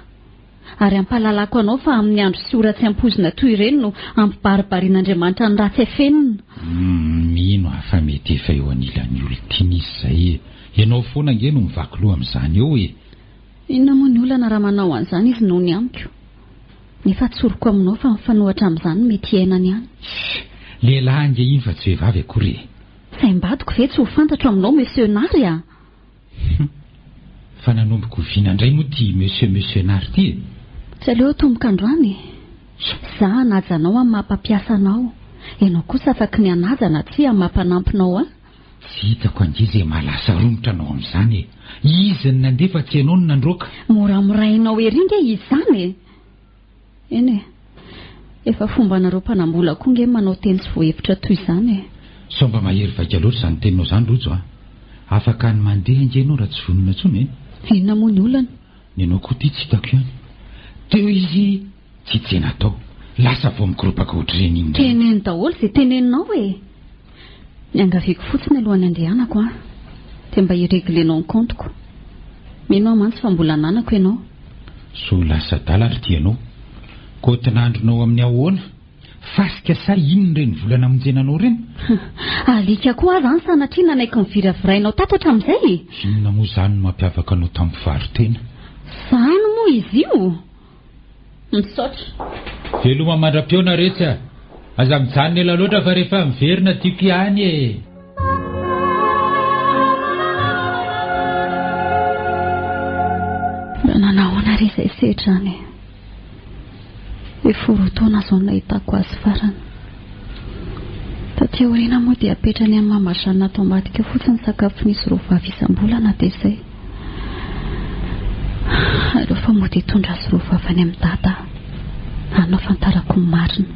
Ary ampahalalako anao fa amin'ny andro sy ora tsy ampoizina toy ireny no ampibaribarian'Andriamanitra ny ratsy afenina. Humm, mino aho fa mety efa eo anilan'ny olon-tiana izy izay e! Ianao foana ange no mivaky loha amin'izany eo e! Inona moa ny olana raha manao an'izany izy noho ny amiko? Nefa tsoriko aminao fa mifanohitra amin'izany no mety hiainany any. Tssy! Lehilahy ange iny fa tsy vehivavy akory e! Saim-badiko ve tsy ho fantatro aminao Monsieur Nary a! Hum! Fa nanomboka oviana indray moa ity Monsieur Monsieur Nary ity e? Tsy aleo atomboka androany e! Za hanaja anao amin'ny maha mpampiasa anao, ianao kosa afaky ny hanaja na tsia amin'ny maha mpanampinao ahy. Tsy hitako ange izay maha lasa romotra anao amin'izany e! Izy no nandeha fa tsy ianao no nandroaka. Moramorainao ery nge izy izany e! Eny e! Efa fombanareo mpanambola koa nge manao teny tsy voahevitra toy izany e! Sao mba mahery vaika loatra izany teninao izany Rojo a! Afaka ny mandeha ange ianao raha tsy vonona intsony e! Inona moa ny olana? Ny anao koa ity tsy hitako ihany. Teo izy tsy tsena tao. Lasa vao mikoropaka ohatr'ireny iny indray. Teneno daholo izay teneninao e! Niangaviako fotsiny alohan'ny handehanako an! Dia mba hi-regler-nao ny kaontiko. Mino aho mantsy fa mbola ananako ianao. Sao lasa adala ry ty ianao? Kaotin'andronao amin'ny ahoana? Fasika sa inona ireny vola namonjena anao ireny? Alika koa aho izany sanatria nanaiky niviravirainao tato hatramin'izay e! Inona moa izany no mampiavaka anao tamin'ny mpivaro-tena? Izany moa izy io? Misaotra. Veloma mandra-pihaona retsy a! Aza mijanona ela loatra fa rehefa miverina tiako ihany e! Mba nanahoana re izay sedra any e? Efa roa taona izao no nahitako azy farany. Taty aoriana moa dia apetrany amin'i Mama Jeanne ato ambadika fotsiny ny sakafon'izy roa vavy isam-bolana dia izay. Aleo fa mody hitondra azy roa vavy any amin'i Dada aho. Any no ahafantarako ny marina.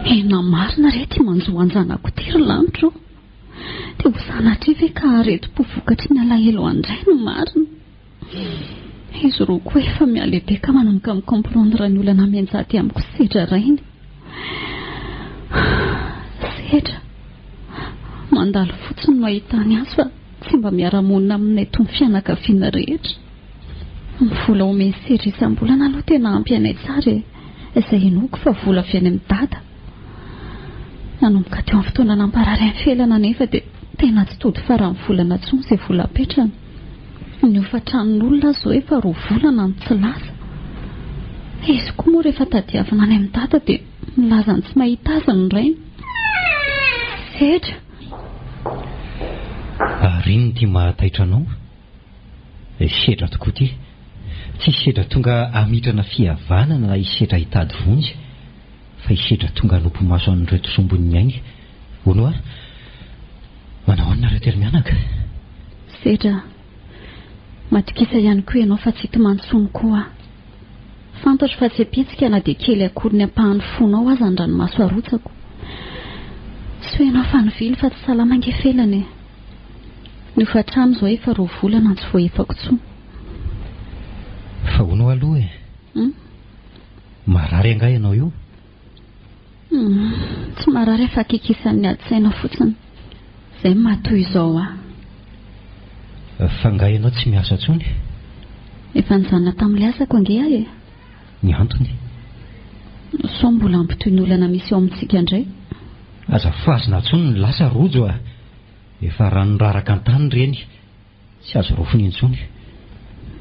Tena marina re ity manjo an-janako ity ry lanitro ô. Dia ho sanatria ve ka aretim-po vokatry ny alahelo an-dray no marina? Izy roa koa efa mihalehibe ka manomboka mi-comprendre ny olana mianjady amiko sedra rainy. Sedra. Mandalo fotsiny no ahitany azy fa tsy mba miara-monina aminay toy ny fianakaviana rehetra. Ny vola omen'i Sedra isam-bolana aloha tena ampy anay tsara e. Izay inoako fa vola avy any amin'i Dada. Nanomboka teo amin'ny fotoana namparary an'i Felana anefa dia tena tsy tody faran'ny volana intsony izay vola apetrany. Ny hofan-tranon'olona aza izao efa roa volana no tsy lasa. Izy koa moa rehefa tadiavina any amin'i Dada dia milaza ny tsy mahita azy ny rainy. Sedra. Ary inona ity mahataitra anao? Sedra tokoa ity. Tsy sedra tonga hamitrana fihavanana na hisedra hitady vonjy, fa hisedra tonga hanopy maso an'ireto sombin'ny ainy. Hono hoa, manao ahoana nareo telo mianaka? Sedra, matokisa ihany koa ianao fa tsy hitomany intsony koa aho. Fantatro fa tsy hampihetsika na dia kely akory ny ampahan'ny fonao aza ny ranomaso arotsako. Soa ianao fa nivily fa tsy salama ange Felana e. Ny hofantrano izao efa roa volana no tsy voaefako intsony. Fa hono aloha e. Hum? Marary angaha ianao io? Hum, tsy marary aho fa kikisan'ny ady saina fotsiny. Izay no maha toy izao ahy. Fa angaha ianao tsy miasa intsony? Efa nijanona tamin'ilay asako ange aho e. Ny antony? Sao mbola hampitohy ny olana misy eo amintsika indray? Aza fazina intsony ny lasa Rojo a! Efa rano niraraka an-tany ireny, tsy azo raofina intsony.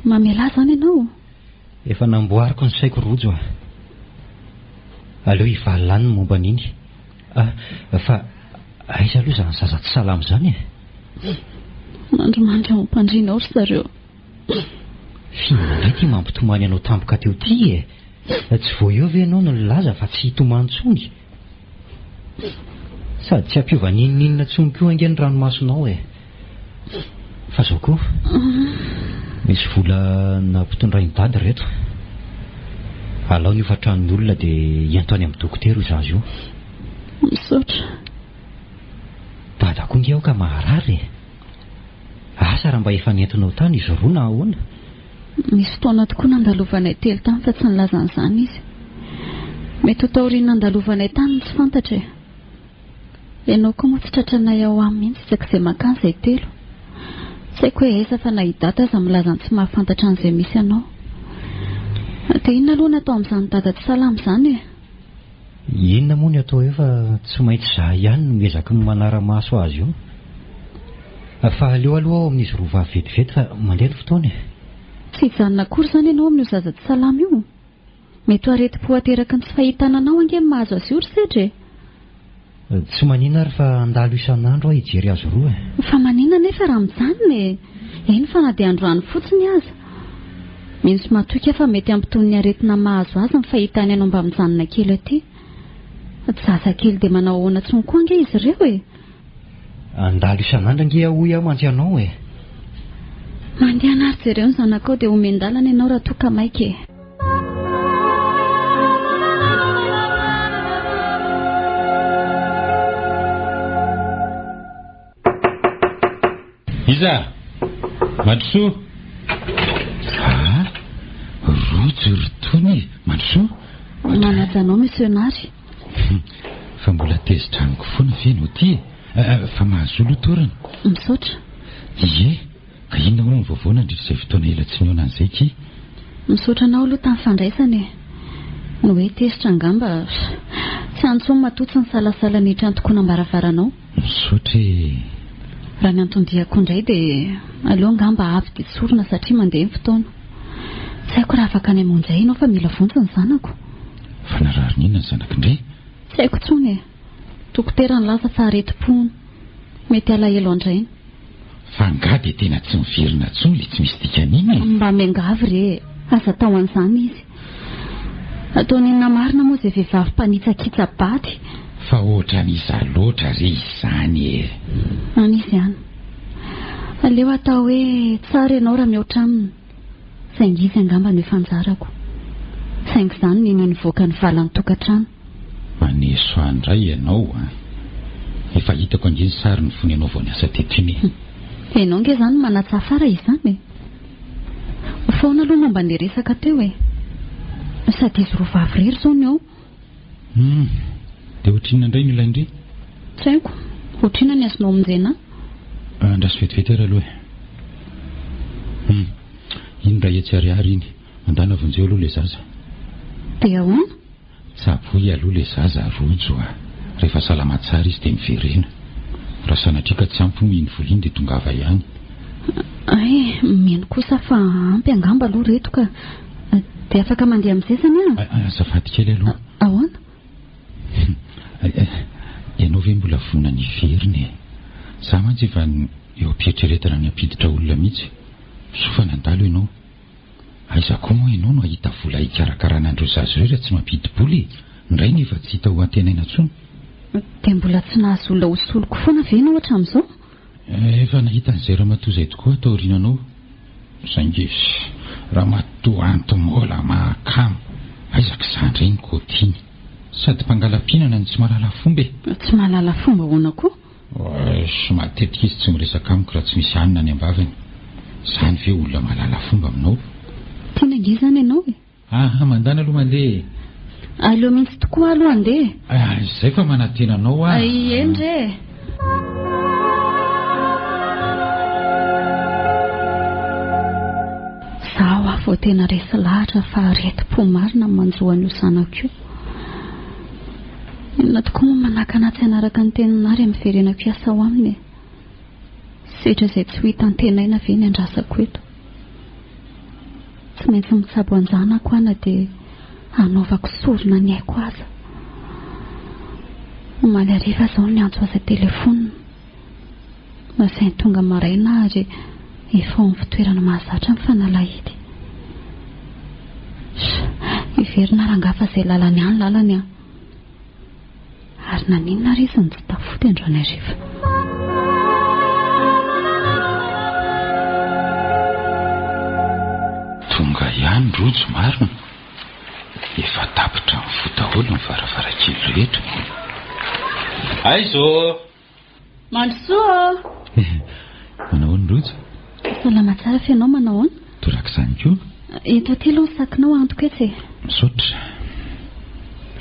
Mamelà izany ianao? Efa namboariko ny saiko Rojo a! Aleo hivalona any ny momba an'iny. Ah, fa. Aiza aloha izany zaza tsy salama izany e? Mandrimandry ao am-pandriana ao ry zareo. F'inona indray ity mampitomany anao tampoka teo ity e? Tsy vao eo ve ianao no nilaza fa tsy hitomany intsony? Sady tsy hampiova n'inon'inona intsony koa ange ny ranomasonao e! Fa izao koa, misy vola nampitondrain'i Dada ireto. Alao ny hofan-tranon'ny olona dia ento any amin'ny dokotera io zaza io. Misaotra. Dada koa nge aoka maharary e! Asa raha mba efa nentinao tany izy roa na ahoana? Nisy fotoana tokoa nandalovanay telo tany fa tsy nilaza an'izany izy. Mety ho taorian'ny nandalovanay tany no tsy fantatra e! Ianao koa moa tsy tratranay ao aminy mihitsy isak'izay mankany izay telo. Tsy haiko hoe aiza fa na i Dada aza milaza ny tsy mahafantatra an'izay misy anao. Dia inona aloha no atao amin'izany Dada tsy salama izany e? Inona moa ny atao eo fa tsy maintsy izaho ihany no miezaka ny manara-maso azy io. Fa aleo aloha aho amin'izy roa vavy vetivety fa mandeha ny fotoana e. Tsy hijanona akory izany ianao amin'io zaza tsy salama io? Mety ho aretim-po ateraky ny tsy fahitana anao ange ny mahazo azy io ry Sedra e! Tsy maninona ary fa handalo isan'andro aho hijery azy roa e! Fa maninona anefa raha mijanona e! Eny fa na dia androany fotsiny aza. Mino sy matoky aho fa mety hampitony ny aretina mahazo azy ny fahitany anao mba mijanona kely aty. Tsy zazakely dia manao ahoana intsony koa ange izy ireo e! Handalo isan'andro ange aho hoy aho mantsy anao e! Mandehana ary jereo ny zanakao dia omen-dalana ianao raha toa ka maika e! Iza? Mandrosoa! Ah! Rojo ry Tony e! Mandrosoa! Manaja anao Monsieur Nary. Fa mbola tezitra amiko foana ve ianao ity e? Fa mahazoa aloha toerana. Misaotra. Ie, ka inona hono ny vaovao nandritra izay fotoana ela tsy nihaonana izay ki? Misaotra anao aloha tamin'ny fandraisana e. Ny hoe tezitra angamba tsy any intsony matoa tsy nisalasala niditra ny tokonam-baravaranao. Misaotra e. Raha ny anton-diako indray dia aleo angamba avy dia tsorina satria mandeha ny fotoana. Tsy haiko raha afaka ny hamonjy ahy ianao fa mila vonjy ny zanako. Fa narary n'inona ny zanako indray? Tsy haiko intsony e. Dokotera nilaza fa aretim-po hono. Mety alahelo an-drainy. Fa angaha dia tena tsy miverina intsony ilay tsy misy dikany iny e? Mba miangavy re e! Aza atao an'izany izy. Ataony inona marina moa izay vehivavy mpanitsakitsa-bady? Fa ohatran'iza loatra re izany e? Any izy any. Aleo atao hoe tsara ianao raha mihoatra aminy. Saingy izy angamba no efa anjarako. Saingy izany nino nivoaka ny valan'ny tokantrano. Maneso ahy indray ianao an! Efa hitako ange ny sariny fony ianao vao niasa teto iny e! Ianao ange izany no manatsafara izany e! Foana aloha momba an'ilay resaka teo e! Sady izy roa vavy irery izao no eo. Hum! Dia ohatrinona indray no ilain-dry? Tsy haiko. Ohatrinona ny azonao amonjena ahy? Andraso vetivety ary aloha e! Hum! Iny iray hetsy ariary iny. Mandàna vonjeo aloha ilay zaza. Dia ahoana? Tsaboy aloha ilay zaza Rojo a! Rehefa salama tsara izy dia miverena. Raha sanatria ka tsy ampy moa iny vola iny dia tongava ihany. Hay, mino kosa fa ampy angamba aloha ireto ka. Dia afaka mandeha amin'izay izany aho? Azafady kely aloha. Ahoana? Ianao ve mbola vonona ny hiverina e? Izaho mantsy efa eo am-pieritreretana ny hampiditra olona mihitsy. Soa fa nandalo ianao. Aiza koa moa ianao no hahita vola hikarakarana an'ireo zaza ireo raha tsy mampidi-bola e? Ny rainy efa tsy hita ho antenaina intsony. Dia mbola tsy nahazo olona ho soloko foana ve ianao hatramin'izao? Efa nahita an'izay ramatoa izay tokoa aho taoriananao. Saingy ramatoa anti-mola mahakamo. Aiza ka izaho indray no kôtiny. Sady mpangala-pihinana no tsy mahalala fomba e! Tsy mahalala fomba ahoana koa? Oesh, matetika izy tsy miresaka amiko raha tsy misy hanina any am-bavany. Izany ve olona mahalala fomba aminao? Tiana ange izany ianao e! Aha, mandana aloha mandeha e! Aleo mihitsy tokoa aloha handeha e! Ah, izay fa manantena anao aho. Eny re e! Izaho aho vao tena resy lahatra fa aretim-po marina ny manjo an'io zanako io. Inona tokoa moa manakana ahy tsy hanaraka ny tenin'i Nary amin'ny fiverenako hiasa ao aminy e? Sedra izay tsy ho hita antenaina ve ny andrasako eto? Tsy maintsy mitsabo an-janako aho na dia hanaovako sorona ny aiko aza. Omaly hariva izao no niantso azy an-telefaonina. Nasainy tonga maraina ary efa ao amin'ny fitoerana mahazatra ny fanalahidy. Sh, hiverina rangahy fa izay lalany any lalany an. Ary naninona ary izy no tsy tafody androany hariva? Tonga ihany Rojo marina. Efa tapitra mivoha daholo ny varavarankely rehetra. Aiza ô! Mandrosoa ô! Manao ahoana Rojo? Salama tsara fa ianao manao ahoana? Torak'izany koa. Ento aty aloha ny sakinao ahantoko etsy e. Misaotra.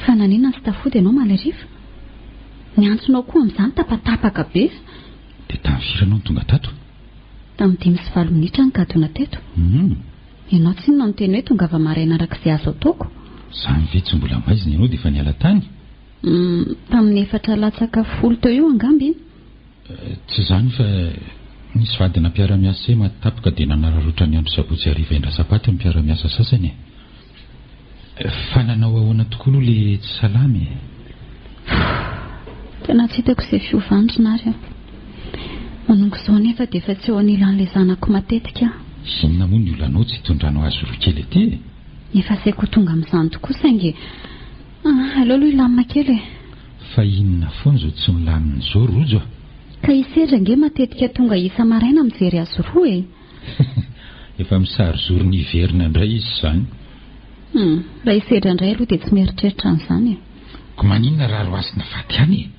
Fa naninona no tsy tafody ianao omaly hariva? Ny antsonao koa amin'izany tapatapaka be. Dia tamin'ny firy ianao no tonga tato? Tamin'ny 5:05 minitra nigadona teto. Hum. Ianao tsinona no niteny hoe tongava maraina araka izay azo ataoko. Izany ve tsy mbola maizina ianao dia efa niala tany? Hum, tamin'ny efatra latsaka folo teo eo angamba iny. Tsy izany fa nisy vadina mpiara-miasa izay maty tampoka dia nanararaotra ny andro sabotsy hariva indrasam-paty ny mpiara-miasa sasany e. Fa nanao ahoana tokoa aloha le tsy salama e? Tena tsy hitako izay fiovany ry Nary a. Manomboka izao anefa dia efa tsy eo anilan'ilay zanako matetika aho. Inona moa ny olanao tsy hitondranao azy roa kely aty e? Efa saiko ho tonga amin'izany tokoa saingy ah, aleo aloha hilamina kely e. Fa inona foana izao tsy milamina izao Rojo a? Ka i Sedra ange matetika tonga isa-maraina mijery azy roa e. Efa misary zorony hiverina indray izy izany. Hum, raha i Sedra indray aloha dia tsy mieritreritra an'izany e. Ko maninona raha roasina faty ihany e?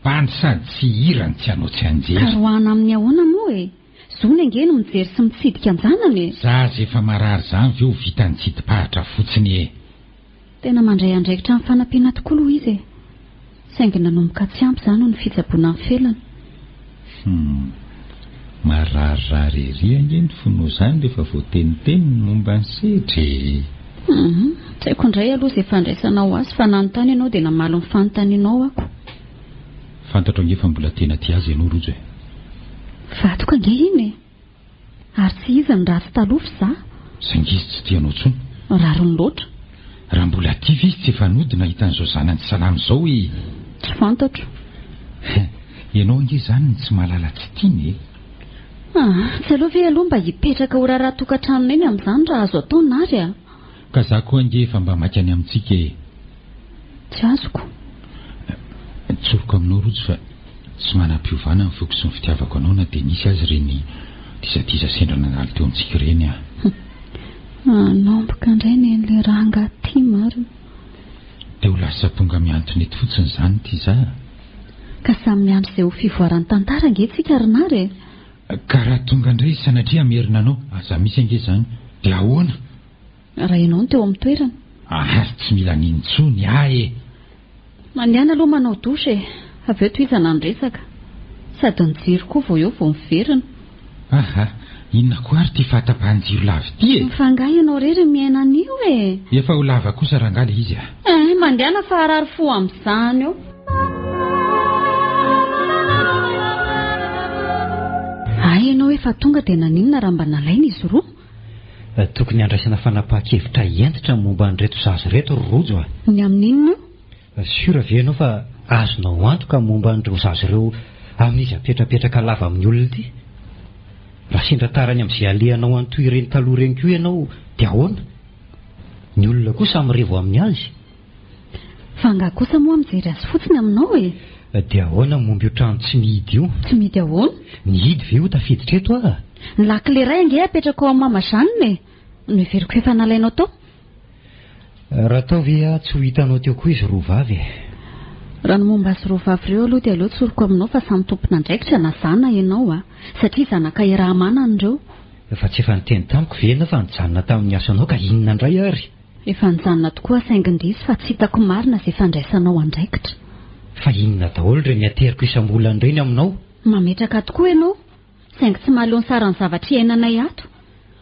Bandy sady tsy hihira no tsy hanao tsianjery. Ka roahana amin'ny ahoana moa e? Zony ange no mijery sy mitsidika an-janany e! Zaza efa marary izany ve ho vitan'ny tsidi-pahatra fotsiny e? Tena mandray andraikitra amin'ny fanampiana tokoa aloha izy e! Saingy nanomboka tsy ampy izany noho ny fitsaboana ny felany. Hum. Mararirary ery ange ny fonao izany rehefa voateniteny ny momba ny sedra e! Hum. Tsy haiko indray aloha izay fandraisanao azy fa nanontany ianao dia namaly ny fanontanianao ako. Fantatro ange fa mbola tena tia azy ianao Rojo e! Vadiko ange iny e! Ary tsy izy no ratsy taloha fa izaho. Saingy izy tsy tia anao intsony. Rariny loatra. Raha mbola tia ve izy tsy efa nody nahita an'izao zanany tsy salama izao e! Tsy fantatro. Ianao ange izany no tsy mahalala tsy tiany e! Ah, tsy aleo ve aloha mba hipetraka ho raharaha tokantranonay ny amin'izany raha azo atao Nary a! Ka za koa ange efa mba maika ny amintsika e! Tsy azoko. Tsoriko aminao Rojo fa tsy manam-piovana ny foko sy ny fitiavako anao na dia nisy aza ireny disadisa sendra nandalo teo amintsika ireny aho. Hanomboka indray nen'ilay rangahy ity marina. Dia ho lasa tonga mihantona eto fotsiny izany ity za? Ka samy miandry izay ho fivoaran'ny tantara ange tsika ry Nary e! Ka raha tonga indray izy sanatria hamerina anao, aza misy ange izany, dia ahoana? Raha ianao no teo amin'ny toerany. Ary tsy mila an'iny intsony ahy e! Mandehana aloha manao douche e! Avy eo tohizana ny resaka. Sady ny jiro koa vao eo vao miverina. Aha! Inona koa ary ity fahatapahan-jiro lava ity e? Fa angaha ianao irery no miaina an'io e? Efa ho lava kosa rangahy ilay izy a! Eh! Mandehana fa harary fo amin'izany eo. Hay ianao efa tonga dia naninona raha mba nalaina izy roa? Tokony handraisana fanapahan-kevitra hentitra momba an'ireto zaza ireto ry Rojo a! Ny amin'inona io? Sûr ve ianao fa azonao antoka momba an'ireo zaza ireo amin'izy apetrapetraka lava amin'ny olona ity? Raha sendra tarany amin'izay alehanao any toy ireny taloha ireny koa ianao dia ahoana? Ny olona koa samy revo amin'ny azy. Fa angaha kosa moa mijery azy fotsiny aminao e? Dia ahoana ny momba io trano tsy mihidy io? Tsy mihidy ahoana? Ny hidy ve ho tafiditra eto ah? Ny lakile iray ange apetrako ao amin'ny mama Jeanne e! Noheveriko efa nalainao tao. Raha tao ve aho tsy ho hitanao teo koa izy roa vavy e? Raha ny momba azy roa vavy ireo aloha dia aleo tsoriko aminao fa samy tompon'andraikitra na za na ianao a! Satria zanaka iaraha-manana ireo. Fa tsy efa niteny tamiko ve ianao fa nijanona tamin'ny asanao ka inona indray ary? Efa nijanona tokoa aho saingy indrisy fa tsy hitako marina izay fandraisanao andraikitra. Fa inona daholo ireny ateriko isam-bolana ireny aminao? Mametraka tokoa ianao, saingy tsy mahaleo ny saran'ny zavatra iainanay ato.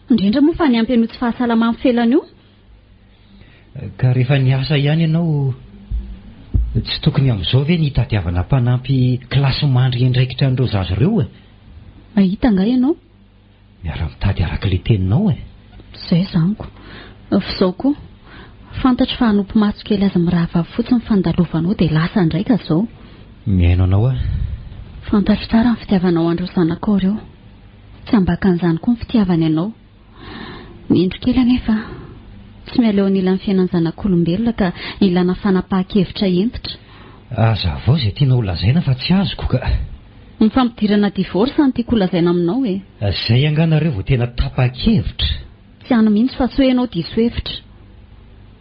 Indrindra moa fa niampy an'io tsy fahasalaman'ny felana io. Ka rehefa niasa ihany ianao, tsy tokony amin'izao ve ny hitadiavana mpanampy kilasy mandry hiandraikitra an'ireo zaza ireo e? Mahita angaha ianao? Miara-mitady araka ilay teninao e! Izay izany ko. F'izao koa, fantatro fa hanopy matso kely azy mirahavavy fotsiny ny fandalovanao dia lasa indray ka izao. Mihaino anao aho. Fantatro tsara ny fitiavanao an'ireo zanakao ireo. Tsy ambakan'izany koa ny fitiavany anao. Ny indro kely anefa, tsy miala eo anilan'ny fiainan'ny zanak'olombelona ka ilana fanapahan-kevitra hentitra. Hazavao izay tianao ho lazaina fa tsy azoko ka. Ny fampidirana divorce no tiako ho lazaina aminao e. Izay angaha nareo vao tena tapa-kevitra? Tsy any mihitsy fa tsy hoe ianao diso hevitra.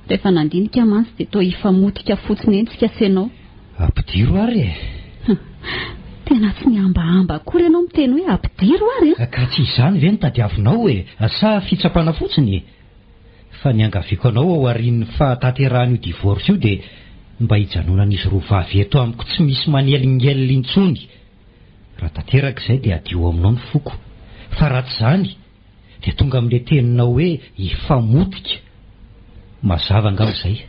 Rehefa nandinika mantsy dia toa hifamotika fotsiny eny tsika sy ianao. Ampidiro ary e! Tena tsy mihambahamba akory ianao miteny hoe ampidiro ary an! Ka tsy izany ve no tadiavinao e? Sa fitsapana fotsiny e? Fa ny angaviako anao ao aorian'ny fahatanterahan'io divorce io dia mba hijanonan'izy roa vavy eto amiko tsy misy manelingelina intsony. Raha tanteraka izay dia hadio aminao ny foko. Fa raha tsy izany dia tonga amin'ilay teninao hoe hifamotika. Mazava angamba izay.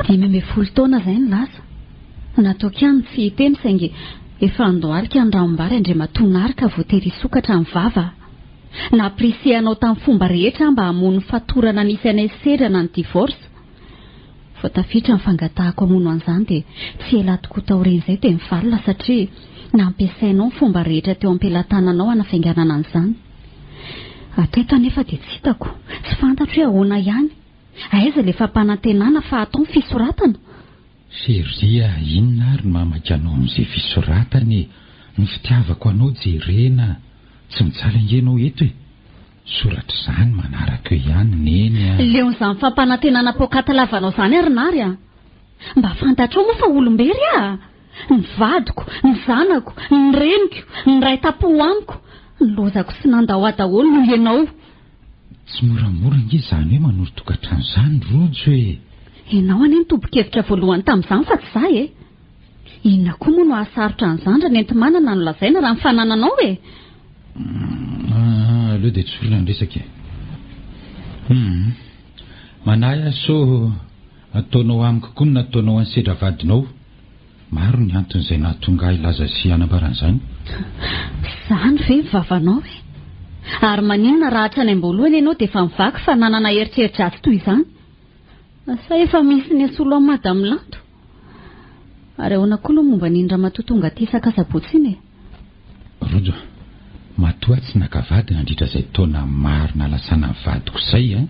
15 taona izay no lasa. Nataoko ihany ny tsy hiteny saingy efa andohalika ny ranombary Andriamatoa Nary ka voatery hisokatra ny vava. Nampirisihanao tamin'ny fomba rehetra aho mba hamono ny fatorana nisy anay sedra na ny divorce. Vao tafiditra ny fangatahako hamono an'izany dia tsy ela tokoa taorian'izay dia nivalona satria nampiasainao ny fomba rehetra teo am-pelatananao hanafainganana an'izany. Hatreto anefa dia tsy hitako, tsy fantatro hoe ahoana ihany. Aiza ilay fampanantenana fa hatao ny fisoratana? Cherie a, inona ary no mamaky anao amin'izay fisoratana e? Ny fitiavako anao jerena. Tsy mijaly ange ianao eto e. Soratra izany manaraka eo ihany Neny a. Leon'izany fampanantenana poakaty lavanao izany ary Nary a! Mba fantatrao moa fa olom-bery aho? Ny vadiko, ny zanako, ny reniko, ny ray tampo amiko, ny lozako sy nandao ahy daholo noho ianao. Tsy moramora ange izany hoe manoro-tokantrano izany Rojo e! Ianao anie no tompon-kevitra voalohany tamin'izany fa tsy izaho e! Inona koa moa no hahasarotra an'izany raha ny enti-manana no lazaina raha ny fanananao e! Ah, aleo dia tsorina ny resaka e. Hum. Manahy aho sao ataonao amiko koa ny nataonao an'i Sedra vadinao. Maro ny antony izay nahatonga ahy hilaza sy hanambara an'izany. Izany ve ny vavanao e? Ary maninona raha hatrany am-boalohany ianao dia efa nivaky fa nanana eritreri-dratsy toy izany? Sa efa misy nisolo an'i Madame Lanto? Ary ahoana koa aloha momba an'iny ramatoa tonga aty isak'asabotsy iny e? Rojo a! Matoa aho tsy naka vady nandritra izay taona maro nalasana ny vadiko izay an!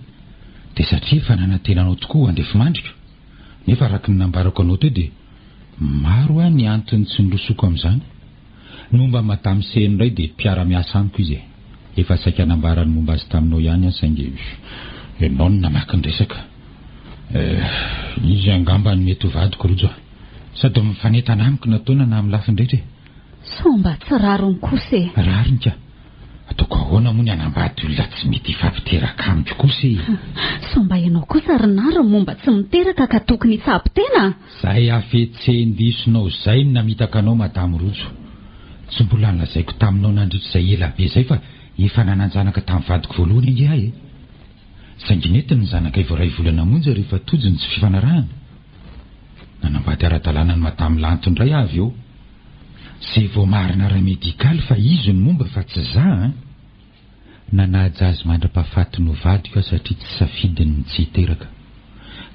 Dia satria efa nanantena anao tokoa ho andefimandriko. Nefa araka ny nambarako anao teo dia maro hoa ny antony tsy nirosoako amin'izany. Ny momba an'i Madame Seheno indray dia mpiara-miasa amiko izy e. Efa saika nambara ny momba azy taminao ihany aho saingy ianao no namaky ny resaka. Eh, izy angamba no mety ho vadiko Rojo a. Sady mifanentana amiko na taona na amin'ny lafiny rehetra e. Sao mba tsy rariny kosa e. Rariny ka. Ataoko ahoana moa ny hanambady olona tsy mety hifampiteraka amiko kosa e. Sao mba ianao kosa ry Nary no momba tsy miteraka ka tokony hitsabo tena? Zay hafetsen-disonao zay no namitaka anao Madame Rojo. Tsy mbola nolazaiko taminao nandritra izay ela be izay fa efa nanan-janaka tamin'ny vadiko voalohany ange aho e. Saingy nentiny ny zanakay vao iray volana monja rehefa tojo ny tsy fifanarahana. Nanambady ara-dalàna an'i Madame Lanto indray aho avy eo. Zay voamarina ara-medikaly fa izy no momba fa tsy za an! Nanaja azy mandra-pahafatiny ho vadiko aho satria tsy safidiny ny tsy hiteraka.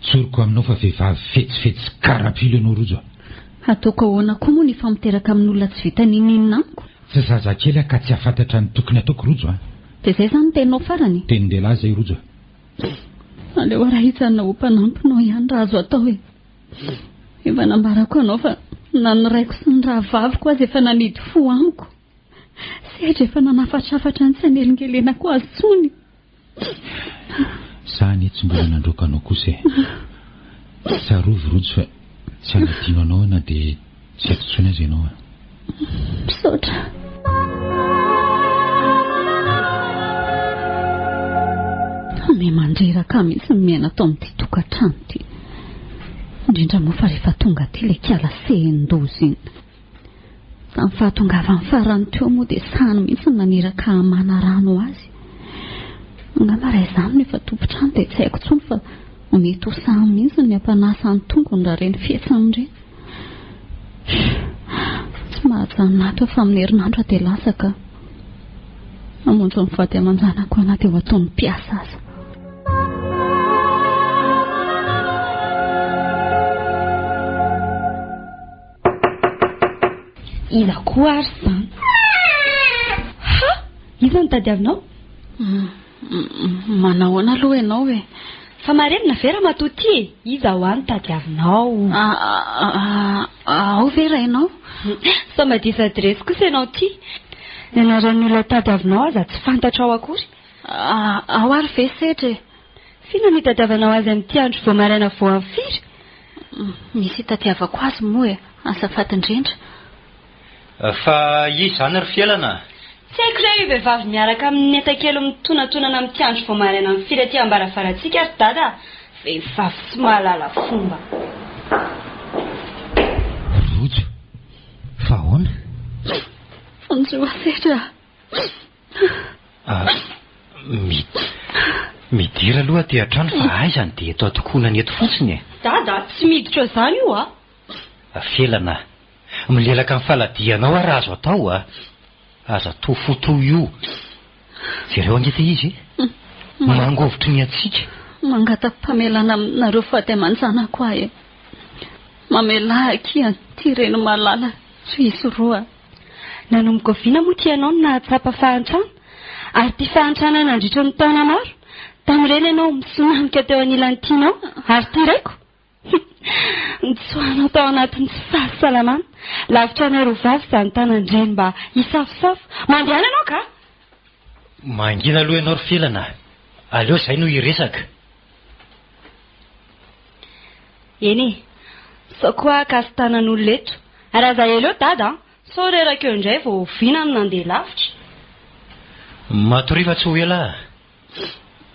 Tsoriko aminao fa vehivavy fetsifetsy karapilo ianao Rojo a! Ataoko ahoana koa moa ny hifampiteraka amin'olona tsy vita n'inon'inona amiko? Tsy zazakely aho ka tsy hahafantatra ny tokony hataoko Rojo a! Dia izay izany ny teninao farany? Tenin-dehilahy izay Rojo a! Aleo ary hijanona ho mpanampinao ihany raha azo atao e! Efa nambarako anao fa na ny raiko sy ny rahavaviko aza efa nanidy fo amiko. Sedra efa nanafatrafatra ny tsy hanelingelenako azy intsony. Za anie tsy mbola nandroaka anao kosa e. Tsarovy Rojo fa tsy hanadino anao aho na dia tsy eto intsony aza ianao a. Misaotra. Miha mandreraka ahy mihitsy ny miaina ato amin'ity tokantrano ity. Indrindra moa fa rehefa tonga aty ilay kiala sehin-doza iny. Tamin'ny fahatongavany farany teo moa dia sahany mihitsy ny naniraka hamana rano ho azy. Angamba raha izany no efa tompon-trano dia tsy haiko intsony fa mety ho sahany mihitsy ny hampanasa ny tongony raha ireny fihetsiny ireny. Tsy mahajanona ato aho fa amin'ny herinandro aho dia lasa ka. Hamonjy ny vady aman-janako aho na dia ho ataon'ny mpiasa aza. Iza koa ary izany? Ha! Iza no tadiavinao? Manahoana aloha ianao e? Fa marenina ve ramatoa ity e? Iza hoa no tadiavinao? Ao ve rainao? Sao mba diso adiresy kosa ianao ity? Ny anaran'ny olona tadiavinao aza tsy fantatrao akory. Ao ary ve setra e? F'inona no itadiavanao azy amin'ity andro vao maraina vao amin'ny firy? Misy itadiavako azy moa e! Azafady indrindra. Fa iza izany ry Felana a? Tsy haiko re io vehivavy miaraka amin'ny entan-kely mitonantonana amin'ity andro vao maraina amin'ny firy aty am-baravarantsika ry dada a! Vehivavy tsy mahalala fomba. Rojo, fa ahoana? Vonjeo asetra a! Ah, midira aloha aty an-trano fa aiza ny dia eto an-tokonana eto fotsiny e? Dada, tsy miditra eo izany io a! Felana, milelaka ny faladianao aho raha azo atao a! Aza atao fo toy io. Jereo ange ity izy e! Mangovitry ny hatsiaka. Mangata-pamelana aminareo fady aman-janako aho e! Mamelà akia an'ity reny malala ry izy roa. Nanomboka oviana moa ity ianao no nahatsapa fahantrana? Ary ity fahantrana nandritra ny taona maro? Tamin'ireny ianao misonamika teo anilan'ny tianao ary ity raiko? Nitsoahanao tao anatin'ny tsy fahasalamana. Lavitra anay roa vavy izany tanan-dreny mba hisafosafo. Mandehana ianao ka! Mangina aloha ianao ry Felana a! Aleo izahay no hiresaka. Eny e! Sao koa hakasin-tanan'olona eto. Ary aza ela eo Dada a! Sao reraka eo indray vao oviana no nandeha lavitra. Matoria fa tsy ho ela aho.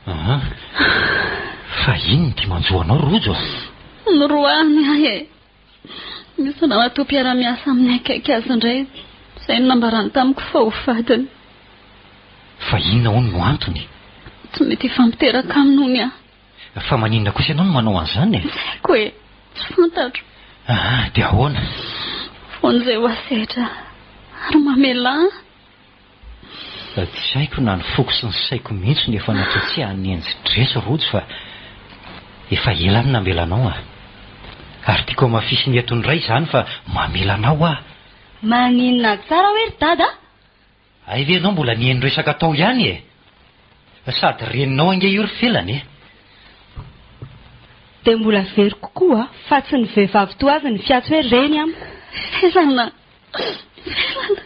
Aha. Fa inona ity manjo anao Rojo a? Noroahany ahy e. Misy ramatoa mpiara-miasa aminy akaiky azy indray izay no nambarany tamiko fa ho vadiny. Fa inona hono no antony? Tsy mety hifampiteraka aminy hono aho. Fa maninona kosa ianao no manao an'izany e? Tsy haiko e, tsy fantatro. Aha, dia ahoana? Vonjeo aho Sedra, ary mamelà ahy. Tsy haiko na ny foko sy ny saiko mihitsy no efa natao tsy hanenji-dresy Rojo fa efa ela no namela anao ah. Ary tiako hamafisina eto indray izany fa mamela anao aho. Maninona tsara hoe ry dada? Hay ve ianao mbola nihaino resaka tao ihany e? Sady reninao ange io ry Felana e! Dia mbola averiko koa fa tsy ny vehivavy toa azy ny fiantso hoe reny amiko. Felana! Felana!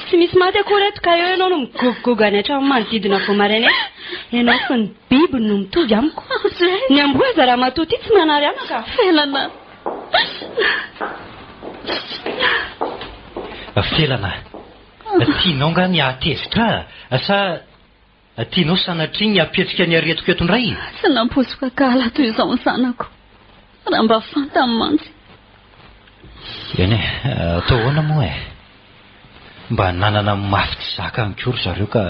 Tsy misy maty akory eto ka eo ianao no migogogogo any hatramin'ny manodidina vao maraina eto. Ianao sy ny biby no mitovy amiko. Ny amboa aza ramatoa ity tsy manary anaka. Felana! Felana, tianao nga ny hahatezitra ahy sa tianao sanatria ny hampihetsika ny aretiko eto indray? Tsy nampoiziko ankahala toy izao ny zanako, raha mba fantany mantsy. Eny e, atao ahoana moa e? Mba nanana mafy tsy zaka ihany koa ry zareo ka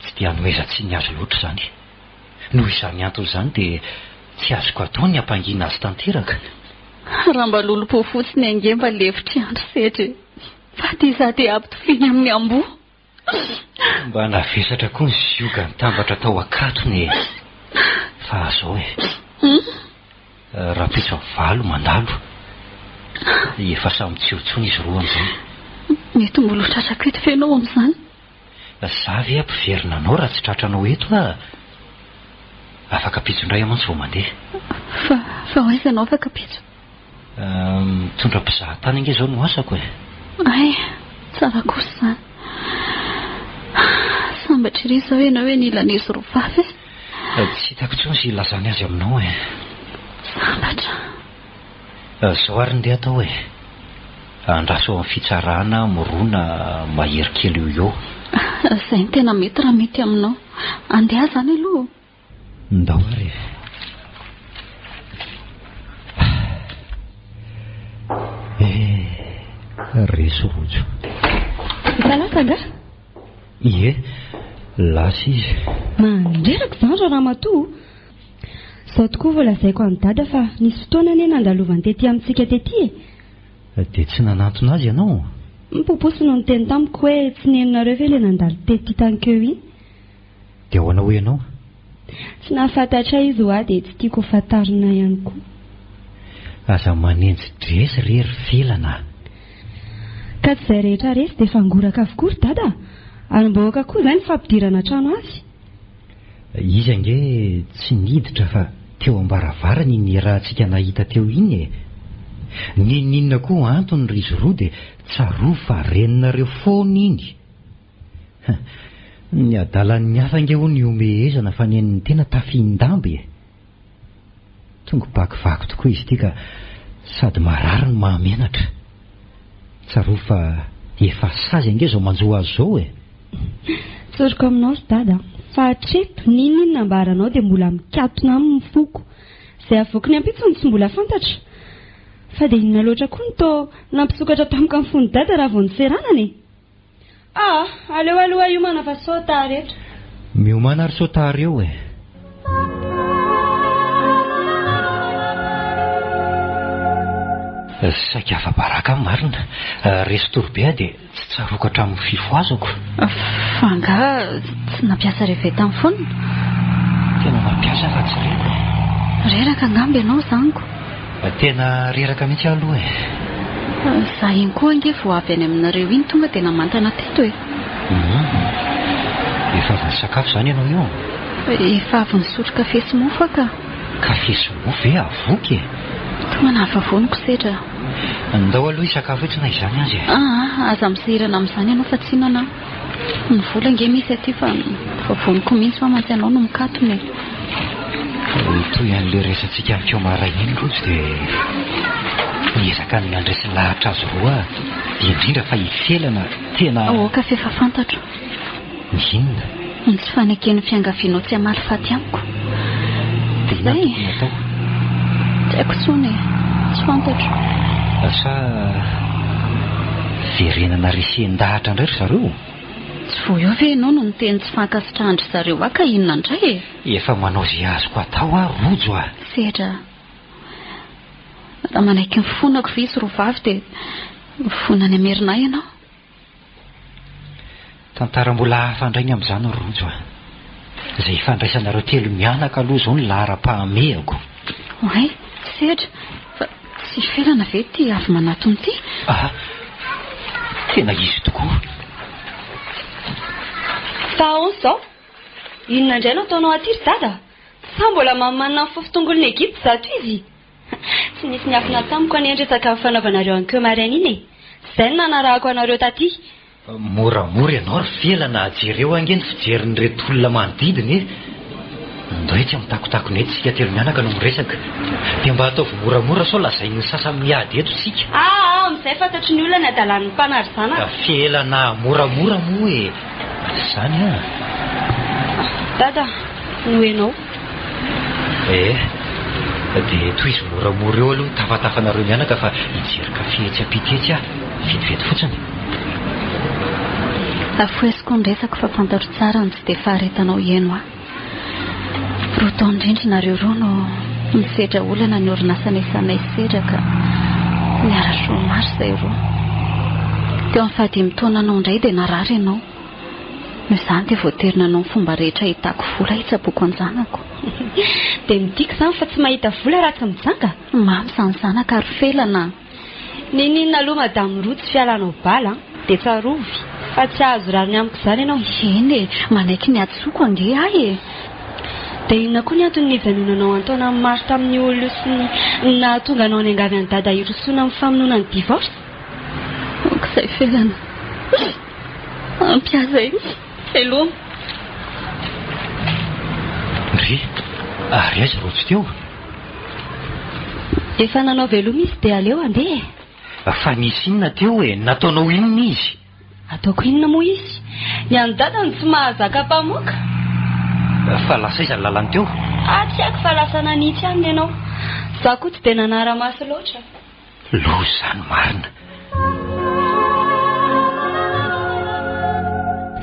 tsy dia anomezan-tsiny azy loatra izany. Noho izany antony izany dia tsy azoko atao ny hampangina azy tanteraka. Raha mba lolompo fotsiny ange mba lefitry andry sedra e! Fa ity izaho dia ampitoviany amin'ny amboa. Mba navesatra koa ny zioga nitambatra tao Ankatony e! Fa zao e! Rahampitso amin'ny valo mandalo. Efa samy tsy eo intsony izy roa amin'izay. Mety mbola ho tratrako eto ve ianao amin'izany? Za ve hampiverina anao raha tsy tratranao eto aho? Afaka ampitso indray aho mantsy vao mandeha. Fa, fa ho aiza ianao afaka ampitso? Mitondra mpizaha tany ange izao no asako e. Hay, tsara kosa izany. Sambatra ery izao ianao hoe nilan'izy roa vavy e. Tsy hitako intsony izay hilazany azy aminao e. Sambatra. Izao ary ndeha atao e. Andraso ao amin'ny fitsarana mirona mahery kely eo eo. Izay no tena mety raha mety aminao. Andeha izany aloha. Ndao ary e. Eh, resy rojo. Efa lasa angaha? Ie, lasa izy. Mandreraka izany ra ramatoa. Izao tokoa vao lazaiko an'i Dada fa nisy fotoana anie nandalovany tety amintsika tety e! Dia tsy nanantona azy ianao? Poposy no niteny tamiko hoe tsy nenonareo ve ilay nandalo tety tankeo iny? Dia ahoana hoy ianao? Tsy nahafantatra ahy izy hoa dia tsy tiako ho fantarina ihany koa. Aza manenji-dresy re ry Felana a! Ka tsy izay rehetra resy dia fangoraka avokoa ry Dada a! Alim-bahoaka koa izay ny fampidirana an-trano azy. Izy ange tsy niditra fa teo am-baravarana iny niarahantsika nahita teo iny e! N'inon'inona koa antony ry izy roa dia tsarovy fa reninareo foana iny! Ny adalan'ny hafa ange hono ihomehezana fa nen'ny tena tafihin-damba e! Tongo-bakivaky tokoa izy ity ka sady marary no mahamenatra. Tsarovy fa efa sazy ange izao manjo azy izao e! Tsoriko aminao ry Dada fa hatreto n'inon'inona ambaranao dia mbola mikatona aminy ny foko. Izay havoaky ny ampitso no tsy mbola fantatra. Fa dia inona loatra koa no toa nampisokatra tampoka ny fon'i Dada raha vao niseranana e? Ah! Aleo aloha hiomana fa sao tara eto. Miomàna ary sao tara eo e! Saika afa-baraka aho marina. Resy tory be aho dia tsy tsaroako hatramin'ny fifohazako. Fa angaha tsy nampiasa réveil tamin'ny phone? Tena nampiasa fa tsy reko e. Reraka angamba ianao izany ko. Tena reraka mihitsy aho aloha e. Za iny koa ange vao avy any aminareo iny tonga dia namantana teto e. Hum. Efa avy nisakafo izany ianao io? Efa avy nisotro kafe sy mofo aho ka. Kafe sy mofo ve havoky e? Tonga nahavavoniko sedra. Ndao aloha hisakafo etsy na izany aza e. Aa, aza misahirana amin'izany ianao fa tsy hinana aho. Ny vola ange misy aty fa vavoniko mihitsy hoa mantsy ianao no mikatona e. Mitohy an'ilay resatsika anikeo maraina iny Rojo dia niezaka ny nandresy lahatra azy roa aho, indrindra fa i Felana tena. Aoka f'efa fantatro. Ny inona? Ny tsy faneken'ny fiangavianao tsy hamaly faty amiko. Dia inona no tokony hatao? Tsy haiko intsony e. Tsy fantatro. Sa verenana resen-dahatra indray ry zareo? Tsy vao eo ve ianao no niteny tsy fankasitrahan-dry zareo ahy ka inona indray e? Efa manao izay azoko atao aho Rojo a! Sedra. Raha manaiky ny fonako ve izy roa vavy dia vonona ny hamerina ahy ianao? Tantara mbola hafa indray ny amin'izany ry Rojo a! Izay ifandraisanareo telo mianaka aloha izao no laharam-pahamehako. Oay, sedra, fa tsy Felana ve ity avy manatona ity? Ah! Tena izy tokoa. Fa ahoana izao? Inona indray no ataonao aty ry dada? Sa mbola manimanina ny fofon-tongolon'i Egypta izato izy? Tsy nisy niafina tamiko anie ny resaka nifanaovanareo an'i maraina iny e! Izay no nanarahako anareo taty. Moramora ianao ry Felana, jereo ange ny fijerin'ireto olona manodidina e! Ndao etsy amin'ny takotakona etsy isika telo mianaka no miresaka. Dia mba ataovy moramora sao lazain'ny sasany miady eto isika. Aa, amin'izay fantatry ny olona ny hadalan'ny mpanary zanaka. Felana, moramora moa e! Izany an! Dada, no enao. Eh, dia tohizo moramora eo aloha ny tafatafanareo mianaka fa hijery kafe etsy ampita etsy aho, vetivety fotsiny. Afoheziko ny resako fa fantatro tsara ny tsy dia faharetanao hihaino ahy. Roa taona indrindra nareo roa no nisedra olana ny orinasa niasanay sedra ka niara-chômage izay roa. Teo amin'ny fahadimy taonanao indray dia narary ianao. Noho izany dia voatery nanao ny fomba rehetra hahitako vola hitsaboako an-janako. Dia midika izany fa tsy mahita vola raha tsy mijanga? Mamy izany zanaka ary felana a! N'inon'inona aloha madame Roa tsy fialanao bala an! Dia tsarovy fa tsy hahazo rariny amiko izany ianao. Eny e! Manaiky ny hadisoako ange ahy e! Dia inona koa ny antony nijanonanao an-taonany maro tamin'io olona io sy ny nahatonga anao niangavy an'i Dada hirosoana amin'ny famonoana ny divorce? Aoka izay felana. Ampy ahy izay. Veloma. Ndry, ary aiza Rojo teo? Efa nanao veloma izy dia aleo handeha e. Fa nisy inona teo e? Nataonao inona izy? Ataoko inona moa izy? Ny an'i Dada no tsy mahazaka mpamoaka. Fa lasa aiza ny lalany teo? Ah, tsy haiko fa lasa nanitsy any ianao. Za koa tsy dia nanara-maso loatra. Loza izany marina.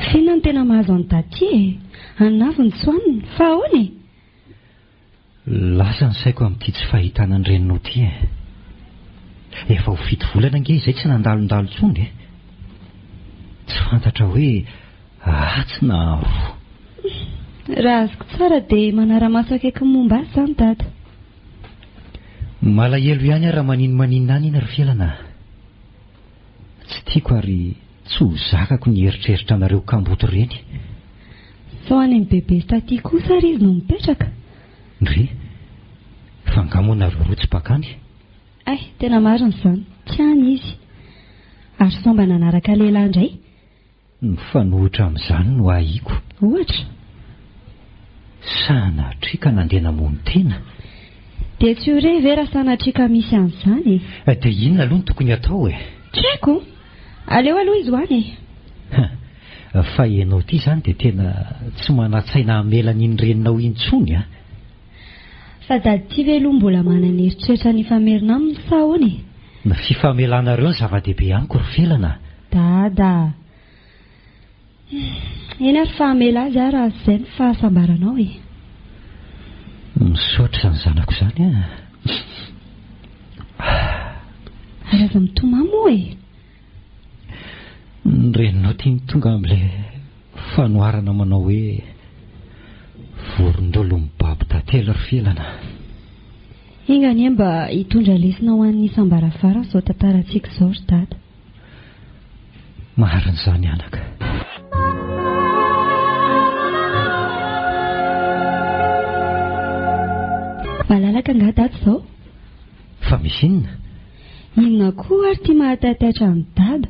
F'inona no tena mahazo an'i Daty e? Anona avy no tsy hohaniny, fa ahoana e? Lasa ny saiko amin'ity tsy fahitana ny reninao ity e. Efa ho fito volana ange izay tsy nandalondalo intsony e. Tsy fantatra hoe atsy na aroa. Raha azoko tsara dia manara-maso akaiky ny momba azy izany Dada. Malahelo ihany aho raha maninomaninona any iny ry Felana a. Tsy tiako. tiako ary tsy ho zakako ny hieritreritra anareo kamboty reny. Sao any amin'ny bebe sy taty kosa ary izy no mipetraka? Ndry, fa angaha moa nareo roa tsy mpakany? Hay, tena marina izany, tsy any izy. Ary sao mba nanaraka lehilahy indray? Ny mifanohitra amin'izany no ahiako. Ohatra? Sanatria ka nandeha namono tena. Dia tsy ho re ve raha sanatria ka misy an'izany e? Dia inona aloha no tokony hatao e? Tsy haiko. Aleo aloha izy ho any e. Ha, fa ianao ity izany dia tena tsy manan-tsaina hamela an'iny reninao intsony a! Fa dady ity ve aloha mbola manana eritreritra ny hifamerina aminy sa ahoana e? Ny fifamelanareo no zava-dehibe amiko ry Felana a! Dada a! Eny ary fa hamela azy aho raha izay no fahasambaranao e! Misaotra izany zanako izany a! Ary aza mitomany moa e! Ny reninao ity no tonga amin'ilay fanoharana manao hoe vorondolo mibaby tantely ry Felana. Enga anie mba hitondra lesona ho an'ny isam-baravarana izao tantarantsika izao ry Dada. Marina izany anaka. Malalaka angaha Dada izao? Fa misy inona? Inona koa ary ity mahataitaitra an'i Dada?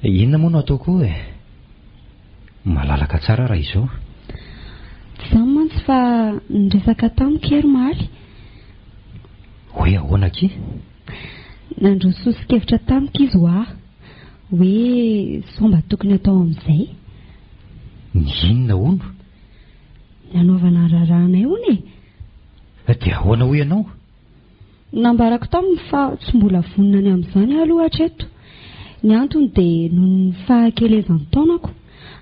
Inona moa no ataoko eo e? Malalaka tsara raha izao. Tsy izany mantsy fa niresaka tamiko Hery omaly. Hoe ahoana akia? Nandroso soso-kevitra tamiko izy hoa hoe sao mba tokony atao amin'izay. Ny inona hono? Ny hanaovana ny raharahanay hono e! Dia ahoana hoy ianao? Nambarako taminy fa tsy mbola vonona ny amin'izany aho aloha hatreto. Ny antony dia noho ny fahakelezan'ny taonako.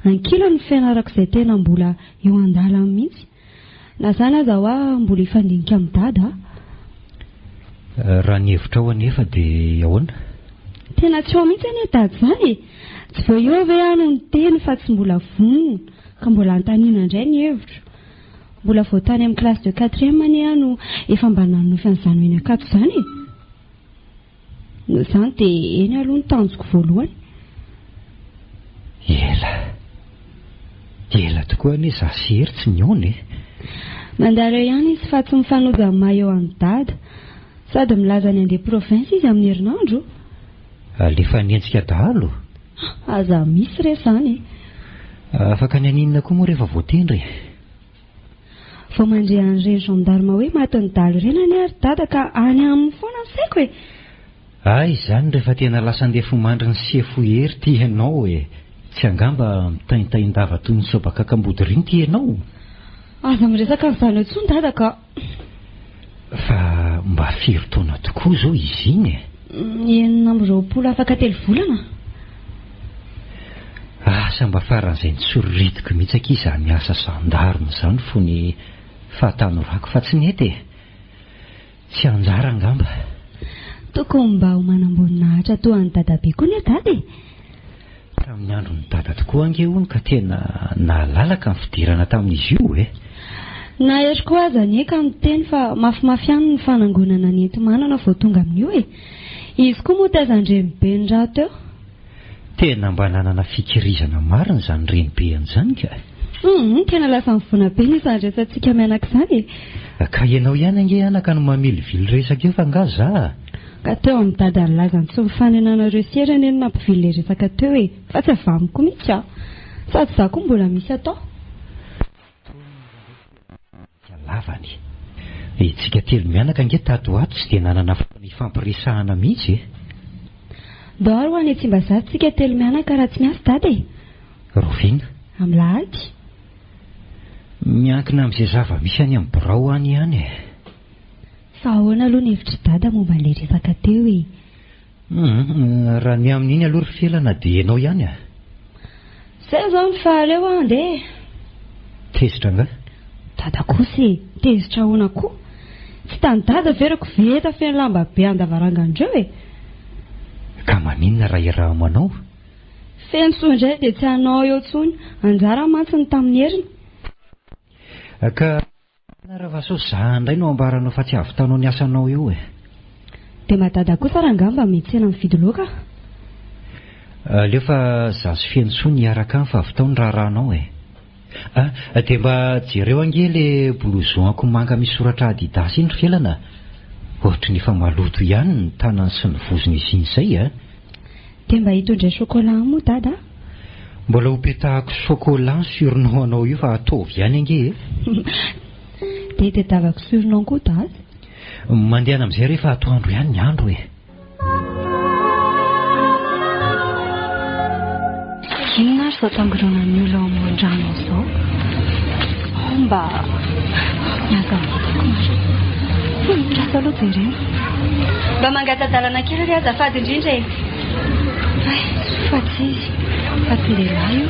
Ankilany ny fianarako izay tena mbola eo an-dalana mihitsy. Na izany aza hoa mbola hifandinika amin'i Dada aho. Raha ny hevitrao anefa dia ahoana? Tena tsy ao mihitsy anie Dada izany e! Tsy vao eo ve aho no niteny fa tsy mbola vonona ka mbola anontaniana indray ny hevitro. Mbola vao tany amin'ny classe de quatrième anie aho no efa mba nanonofy an'izany ho eny Ankatso izany e! Noho izany dia eny aloha ny tanjoko voalohany. Ela. Ela tokoa anie za sy Hery tsy nihaona e! Mandalo eo ihany izy fa tsy mifanojo amin'ny maha eo an'i Dada. Sady milaza ny handeha province izy amin'ny herinandro. Alefa hanenjika dahalo? Aza misy re izany e! Afaka ny haninona koa moa rehefa voatendry e! Vao mandre an'ireny gendarme hoe matin'ny dahalo ireny anie ry dada ka any aminy foana ny saiko e! Hay izany rehefa tena lasa andefomandry ny sefo hery ity ianao e! Tsy angamba mitaintain-dava toy ny soabakaka ambodirinty ity ianao? Aza miresaka an'izany eo intsony dada ka! Fa mba firy taona tokoa izao izy iny e? 26 afaka telo volana. Asa mba faran'izay nitsoriritiko mihitsy akia izany asa gendarme izany fony fahatanorako fa tsy nety e! Tsy anjara angamba. Tokony mba ho manamboninahitra toa an'i dadabe koa anie dada e! Tamin'ny andron'i Dada tokoa ange hono ka tena nahalalaka ny fidirana tamin'izy io e! Na hery koa aza anie ka miteny fa mafimafy ihany ny fanangonana ny enti-manana vao tonga amin'io e! Izy koa moa taizan-drenibeny rahateo. Tena mba nanana fikirizana marina izany renibeny izany ka! Humm, tena lasa mivoana be ny izany resatsika mianaka izany e! Ka ianao ihany ange anaka no mamilivily resaka eo fa nga za? Ka teo amin'i dada nilaza ny tsy mifanenanareo sy hery anie no nampivily le resaka teo e! Fa tsy avy amiko mihitsy a! Sady za koa mbola misy atao. Ka lavany. Itsika telo mianaka ange tato ho ato tsy dia nanana fotoana hifampiresahana mihitsy e! Ndao ary ho any Tsimbazaza tsika telo mianaka raha tsy miasa dada e! Rahoviana? Amin'ny lahady. Miankina amin'izay zava-misy any amin'ny birao any ihany e! Fa ahoana aloha ny hevitr'i Dada momba an'ilay resaka teo e? Hum, raha ny amin'iny aloha ry Felana dia ianao ihany a! Zay izao ny fa aleo aho handeha e! Tezitra angaha? Dada kosa e! Tezitra ahoana koa? Tsy hitan'i Dada ve ireo koveta feno lamba be an-davarangan'ireo e? Ka maninona raha iaraha-manao? Feno soa indray dia tsy hanao eo intsony, anjarany mantsy ny tamin'ny heriny. Ka. Inona raha sao za indray no ambaranao fa tsy havitanao ny asanao eo e. Dia madada kosa rangah mba miantsena mividy laoka a. Aleo fa za sy Fenosoa no hiaraka any fa vitao ny raharahanao e. Ah, dia mba jereo ange le blouson-ko manga misy soratra Adidas iny ry Felana a! Ohatry ny efa maloto ihany ny tanany sy ny vozony izy iny izay a! Dia mba hitondray chocolat moa dada a! Mbola ho petahako chocolat ny surnom anao io fa ataovy ihany ange e! Dia tedavako surnom koa dada. Mandehana amin'izay re fa atoandro ihany ny andro e! Inona ary izao tangoronan'ny olona ao amoron-drano ao izao? Ao mba mihaza hitako marina. Lasa aloha jerena. Mba mangata-dalana kely re azafady indrindra e. Hay, soa fa tsy izy, fa tsy lehilahy io.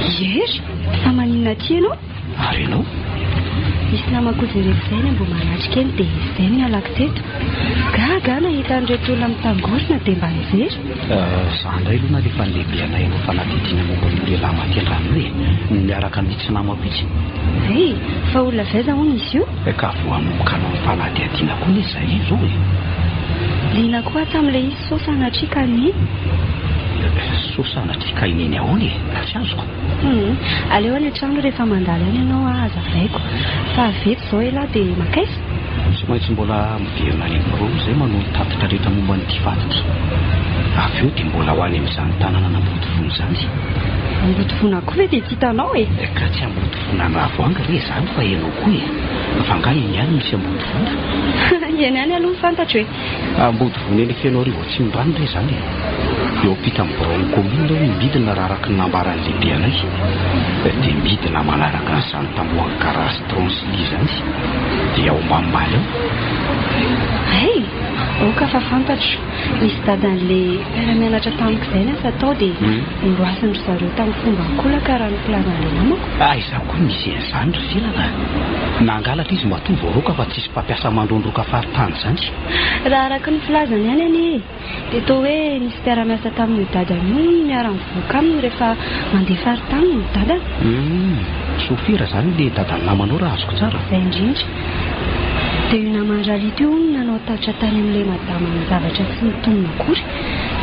Hery, fa maninona aty ianao? Ary ianao? Nisy namako jereko izay eny Ambohimanatrika eny dia izay no nialako teto. Gaga aho nahita an'ireto olona mitangorona dia mba nijery. Za indray aloha nalefan'ny lehibe anay hanao fanadihadiana momba an'io lehilahy maty an-drano io e! Miaraka amin'itsy namako itsy. Hey, fa olona avy aiza hono izy io? Ka vao hanomboka hanao ny fanadihadiana koa anie izahay izao e! Liana koa aho tamin'ilay izy sao sanatria ka neny. Sao sanatria ka i neny ahoana e? Tsy azoko. Humm, aleo any an-trano rehefa mandalo any ianao aho hazavaiko fa avy eto izao elah dia mankaiza? Tsy maintsy mbola miverina any amin'ny birao izay manao ny tatitra rehetra momba an'ity vato ity. Avy eo dia mbola ho any amin'izany tanànan'Ambodivona izany. Ambodivona koa ve dia tsy hitanao e? Ka tsy Ambodivona Andravoahangy re izany fa ianao koa e! Fa angaha eny ihany no misy Ambodivona? Eny ihany aloha no fantatro e! Ambodivona eny Fenoarivo Atsimondrano re izany e! Eo ampitan'ny biraon'ny kaominina hono midina raha araka ny nambaran'ny lehibe anay. Dia midina manaraka an'izany tambohon'ny garage Transly izany. Dia ao ambanimbany ao. Hay! Aoka fa fantatro. Nisy dadan'ilay mpiara-mianatra tamiko izay niasa tao dia noroasin-dry zareo tamin'ny fomba ankolaka raha ny filazan'ilay namako. Aiza koa nisy an'izany ry Felana a! Nangalatra izy matoa voaroaka fa tsisy mpampiasa mandrondroka faritany izany. Raha araka ny filazany ihany anie dia toa hoe nisy mpiara-miasa tamin'io dadany io hono miara-mivoaka aminy rehefa mandeha faritany ny dadany. Humm, sofera izany ilay dadan'ny namanao raha azoko tsara? Izay indrindra. Dia io naman'i Ralito io hono nanao tatitra tany amin'ilay madama ny zavatra tsy nitonona akory.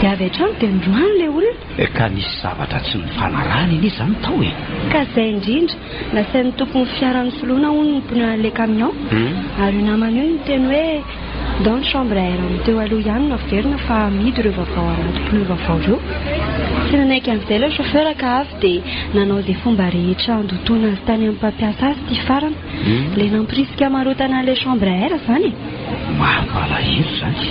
Dia avy hatrany dia noroahiny ilay olona. Ka nisy zavatra tsy nifanarahany anie izany tao e! Ka izay indrindra. Nasain'ny tompon'ny fiara nosoloina hono ny pneu an'ilay camion. Ary io namany io niteny hoe ndao ny chambre à air amin'ny teo aloha ihany no averina fa amidy ireo vaovao anaty pneu vaovao ireo. Tsy nanaiky an'izay ilay chauffeur ka avy dia nanao izay fomba rehetra handotoana azy tany amin'ny mpampiasa azy ity farany. Ilay nampirisika hamarotana an'ilay chambre à air izany e! Mampalahelo izany.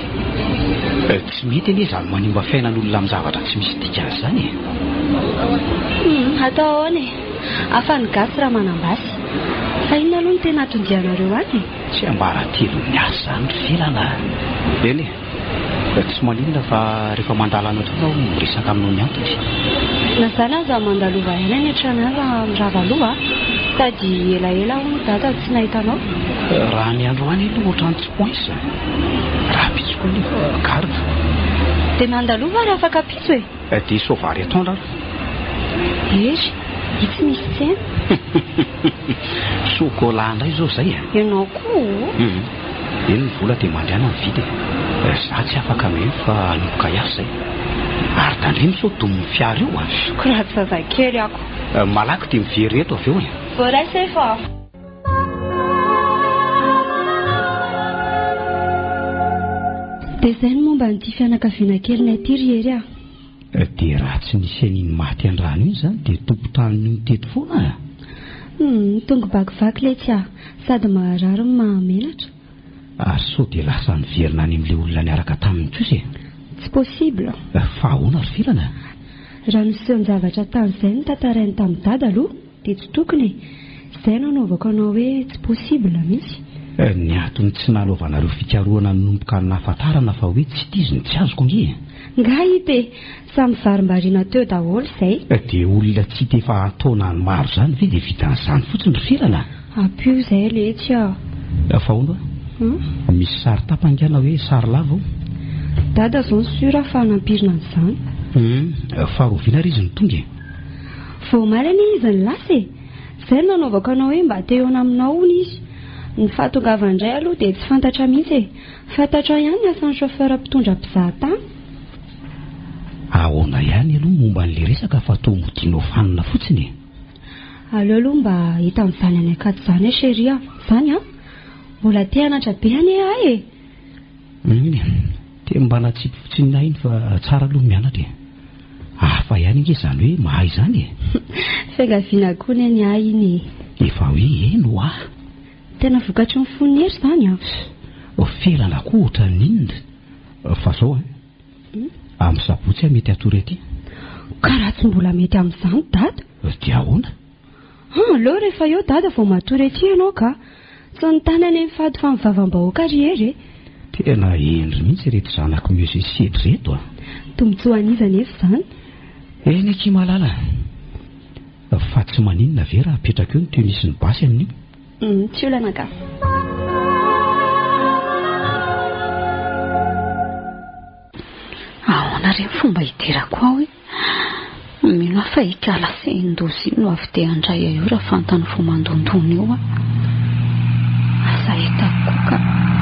Tsy mety anie izany manimba fiainan'olona amin'ny zavatra tsy misy dikany izany e! Hum, atao ahoana e? Hafa ny gasy raha manam-basy. Fa inona aloha no tena anton-dianareo any e? Tsiambaratelon'ny asa izany ry Felana a! Eny e! Tsy maninona fa rehefa mandalo any an-trano aho miresaka aminao ny antony. Na izany aza mandalova ihany any an-trano any raha mirava aloha a! Sady elaela hono dada tsy nahita anao. Raha ny androany aloha ohatran'ny tsy poince. Rahampitso koa anefa garde. Dia mandalova ary afaka ampitso e! Dia soavaly atoandro ary. Hery, itsy misy tsena. Chocolat indray izao izay e. Ianao koa ô. Hum. Eny ny vola dia mandehana mividy e. Za tsy afaka mihaino fa hanomboka hiasa izay. Ary tandremo sao domin'ny fiara io a. Sokiraty zazakely ako. Malaky dia miverina eto avy eo e. Voaray sefo a. Dia izay ny momba an'ity fianakaviana kelinay ity ry Hery a! Dia raha tsy nisy an'iny maty an-drano iny izany dia tompon-trano nony teto foana a! Humm, tongo-bakivaky letsy a! Sady maharary no mahamenatra. Ary sao dia lasa niverina any amin'ilay olona niaraka taminy kosa e? Tsy possible. Fa ahoana ry Felana? Raha ny fisehon-javatra tany izay no tantarainy tamin'i Dada aloha dia tsy tokony e! Izay no anaovako anao hoe tsy possible mihitsy. Ny antony tsy nanaovanareo fikarohana nanomboka nahafantarana fa hoe tsy tia izy no tsy azoko ange e! Nga hita e! Samy varimbariana teo daholo izay. Dia olona tsy hita efa an-taonany maro izany ve dia vitan'izany fotsiny ry Felana? Ampio izay letsy a! Fa hono a! Misy sary tapany nga na hoe sary lava ao? Dada zao no sûr fa nampirina an'izany. Hum, fa rahoviana ary izy no tonga e? Vao omaly anie izy no lasa e! Izay no nanaovako anao hoe mba te hihaona aminao hono izy. Ny fahatongavany indray aloha dia tsy fantatra mihitsy e! Fantatrao ihany ny asan'ny chauffeur mpitondra mpizaha tany. Ahoana ihany aloha momba an'ilay resaka fa toa modianao fanina fotsiny e? Aleo aloha mba hita an'izany any Ankatso izany e chérie a! Izany an! Mbola te hanantra be anie ahy e! Eny e, teny mba natsipy fotsiny ahy iny fa tsara aloha mianatra e! Hafa ihany ange izany hoe mahay izany e! Fiangaviana koa anie ny ahy iny e! Efa hoe eny ho'a! Tena vokatry ny fon'i Hery izany an! Felana koa ohatran'ny inona? Fa zao an! Amin'ny sabotsy aho mety hatory aty. Ka raha tsy mbola mety amin'izany dada? Dia ahoana? An, aleo rehefa eo dada vao matory aty ianao ka! Tsy ny tany anie ny fady fa ny vavam-bahoaka ry Hery e! Tena hendry mihitsy ireto zanak'i Monsieur Sedry ireto a! Tombontsoa an'iza anefa izany? Eny akia malala a! Fa tsy maninona ve raha apetraka eo ny tenue sy ny basy amin'io? Tsy olana ka. Ahoana re ny fomba hidirako ao e? Mino aho fa ikala sehin-doza iny no avy te handray ahy io raha fantany vao mandondona eo aho. Asa hitako koa ka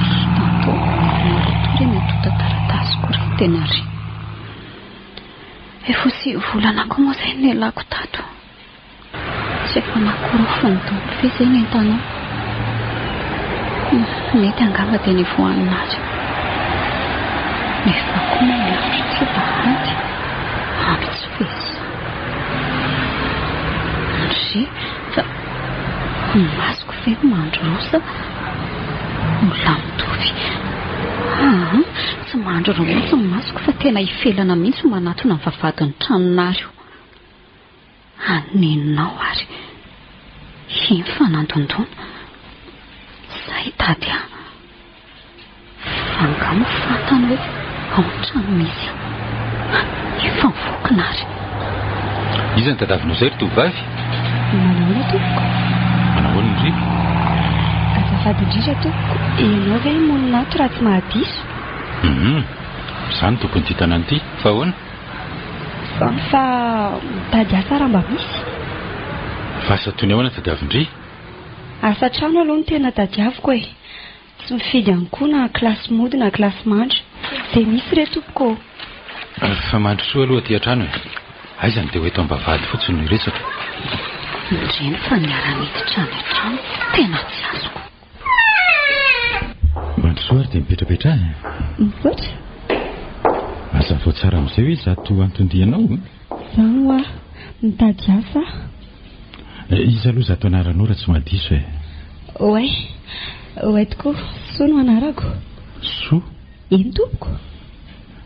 hitany tao amin'ny armoire toa ireny antontan-taratasiko ireny tena ry. Efa ho sivy volana koa moa izay no nialako tato. Tsy efa nakorofony daholo ve izay ny entanao? Mety angamba dia nivoahanareo. Nefa koa moa ny andro ity alahady, andro tsy fiasana. Ndry, fa ny masoko ve no mandroroa sa olona mitovy? Aa, tsy mandroroa mihitsy ny masoko fa tena ifelana mihitsy no manatona ny vavahadin'ny tranonareo. Haneninao ary iny fa nandondona sa hitady ahy? Fa angaha moa fantany hoe ao an-trano misy ahy? Efa mivoakina ary. Iza no tadiavinao izay ry tovovavy? Manahoana tompoko? Manahoana ndry? Azafady indrindra tompoko, ianao ve monina ato raha tsy mahadiso? Hum, izaho no tompon'ity tanàna ity, fa ahoana? Izany fa mitady asa raha mba misy. Fa asa toy ny ahoana tadiavin-dry? Asa trano aloha no tena tadiaviko e. Tsy mifidy ihany koa na kilasy mody na kilasy mandry. Izay misy re tompoko ô. Fa mandrosoa aloha aty an-trano e. Aiza no dia ho eto am-bavahady fotsiny no hiresaka. Indreny fa niara-niditra any an-trano, tena tsy azoko. Mandrosoa ary dia mipetrapetraha e. Misaotra. Hazavao tsara amin'izay hoe izato anton-dianao. Izany hoa, mitady asa aho. Eh, iza aloha izato anaranao raha tsy mahadiso e? Oay, oay tokoa, Soa no anarako. Soa? Eny tompoko.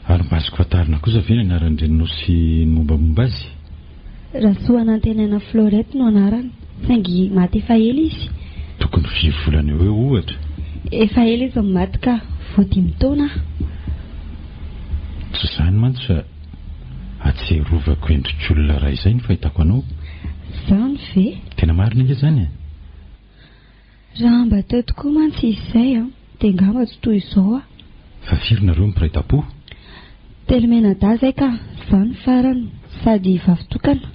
Ary mba azoko fantarina kosa ve ny anaran-dreninao sy ny mombamomba azy? Rasoanantenaina Florette no anarany, saingy maty efa ela izy. Tokony firy volana eo eo ohatra? Efa ela izy no maty ka, vao dimy taona aho. Tsy izany mantsy fa ahatsiarovako endrik'olona iray izay ny fahitako anao. Izany ve? Tena marina ange izany e! Raha mba teo tokoa mantsy izy izay an, dia angamba tsy toy izao aho. Fa firy nareo no mpiray tampo? Telo mianadahy izay ka, izaho no farany, sady vavy tokana.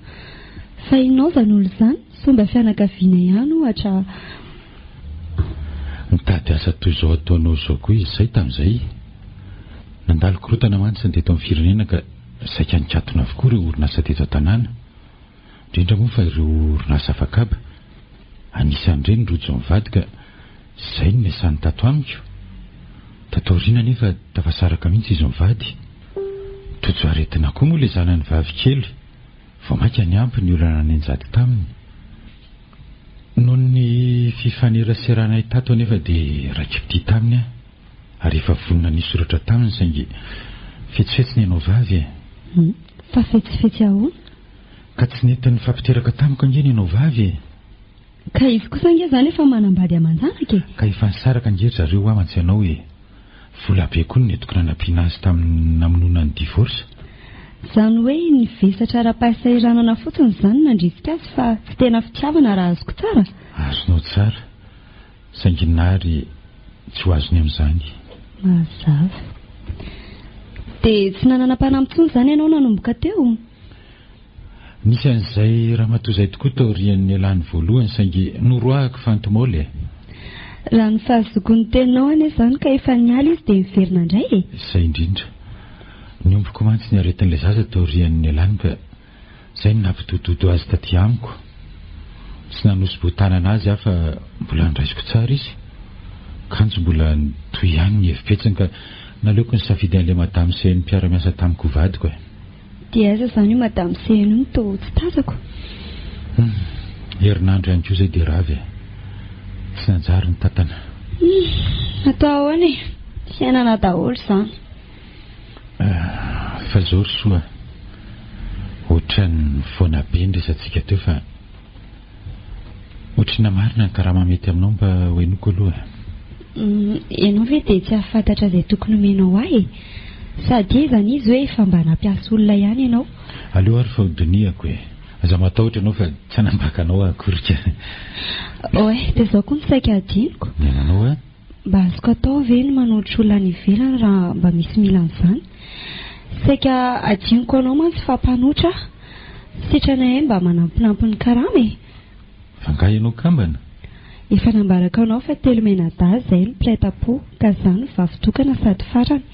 Fa inona izany olona izany? Sao mba fianakaviana ihany ohatra? Nitady asa toy izao ataonao izao koa izy izay tamin'izay. Nandalo korontana mantsy ny teto amin'ny firenena ka saika nikatona avokoa ireo orinasa teto an-tanàna. Indrindra moa fa ireo orinasa afakaba. Anisan'ireny Rojo mivady ka izay no niasany tato amiko. Tato aoriana anefa tafasaraka mihitsy izy mivady. Tojo aretina koa moa ilay zanany vavy kely. Vao mainka niampy ny olana nianjady taminy. Noho ny fifaneraseranay tato anefa dia raiki-pitia taminy aho ary efa vonona ny hisoratra taminy saingy fetsifetsy ny anao vavy e! Fa fetsifetsy ahoana? Ka tsy nety nifampiteraka tamiko ange ny anao vavy e! Ka izy kosa ange izany efa manambady aman-janaka e! Ka efa nisaraka ange ry zareo hoa mantsy ianao e! Vola be koa no nentiko nanampiana azy tamin'ny namonoana ny divorce. Izany hoe ny vesatra ara-pahasahiranana fotsiny izany no nandrisika azy fa tsy tena fitiavana raha azoko tsara? Azonao tsara, saingy Nary tsy ho azony amin'izany. Mazava. Dia tsy nanana mpanampy intsony izany ianao nanomboka teo? Nisy an'izay ramatoa izay tokoa taorian'ny nialany voalohany saingy noroahako fantimol e! Raha ny fahazoako ny teninao anie izany ka efa niala izy dia niverina indray e! Izay indrindra. Nihombo koa mantsy ny aretin'ilay zaza taorian'ny nialany ka izay no nampidododo azy taty amiko. Tsy nanosi-boho-tanana azy aho fa mbola noraisiko tsara izy. Kanjo mbola nitohy ihany ny hevi-petsiny ka naleoko nisafidy an'ilay Madame Seheno mpiara-miasa tamiko ho vadiko e. Dia aiza izany io Madame Seheno io no toa tsy tazako? Hum, herinandro ihany koa izay dia rava e. Tsy nanjary ny tantana. Hum, atao ahoana e? Fiainana daholo izany. Fa izao ry Soa, ohatran'ny foana be ny resatsika teo fa ohatr'inona marina ny karama mety aminao mba ho henoko aloha e. Ianao ve dia tsy hahafantatra izay tokony homenao ahy e? Sady aiza izy hoe efa mba nampiasa olona ihany ianao. Aleo ary fa ho dinihako e. Aza matahotra ianao fa tsy hanambaka anao aho akory ka. Oay, dia izao koa no saika hadinoko. Ny ananao a? Mba azoko atao ve ny manolotra olona any ivelany raha mba misy mila an'izany? Saika adinoko anao mantsy fa mpanotra aho. Sitranay mba manampinampy ny karama e! Fa angaha ianao kambana? Efa nambarako anao fa telomenadahy izay no mpiray tampo ka izaho no vavy tokana sady farany.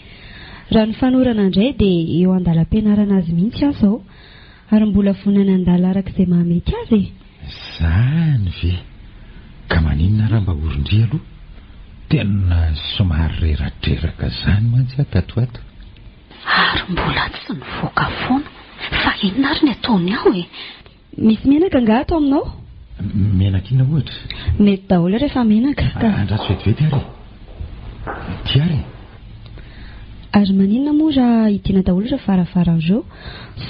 Raha ny fanorana indray dia eo andalam-pianarana azy mihitsy aho izao. Ary mbola vonona ny handala araka izay mahamety azy e! Zany ve? Ka maninona raha mba orin-dry aloha? Tena somary reradreraka zany mantsy aho tato ato. Ary mbola tsy nivoaka foana. Fa inona ary ny ataony ao e? Misy menaka angaha ato aminao? Menaka inona ohatra? Mety daholo rehefa menaka ka. Andraso vetivety ary e. Ity ary e. Ary maninona moa raha hidiana daholo ireo varavarana ireo?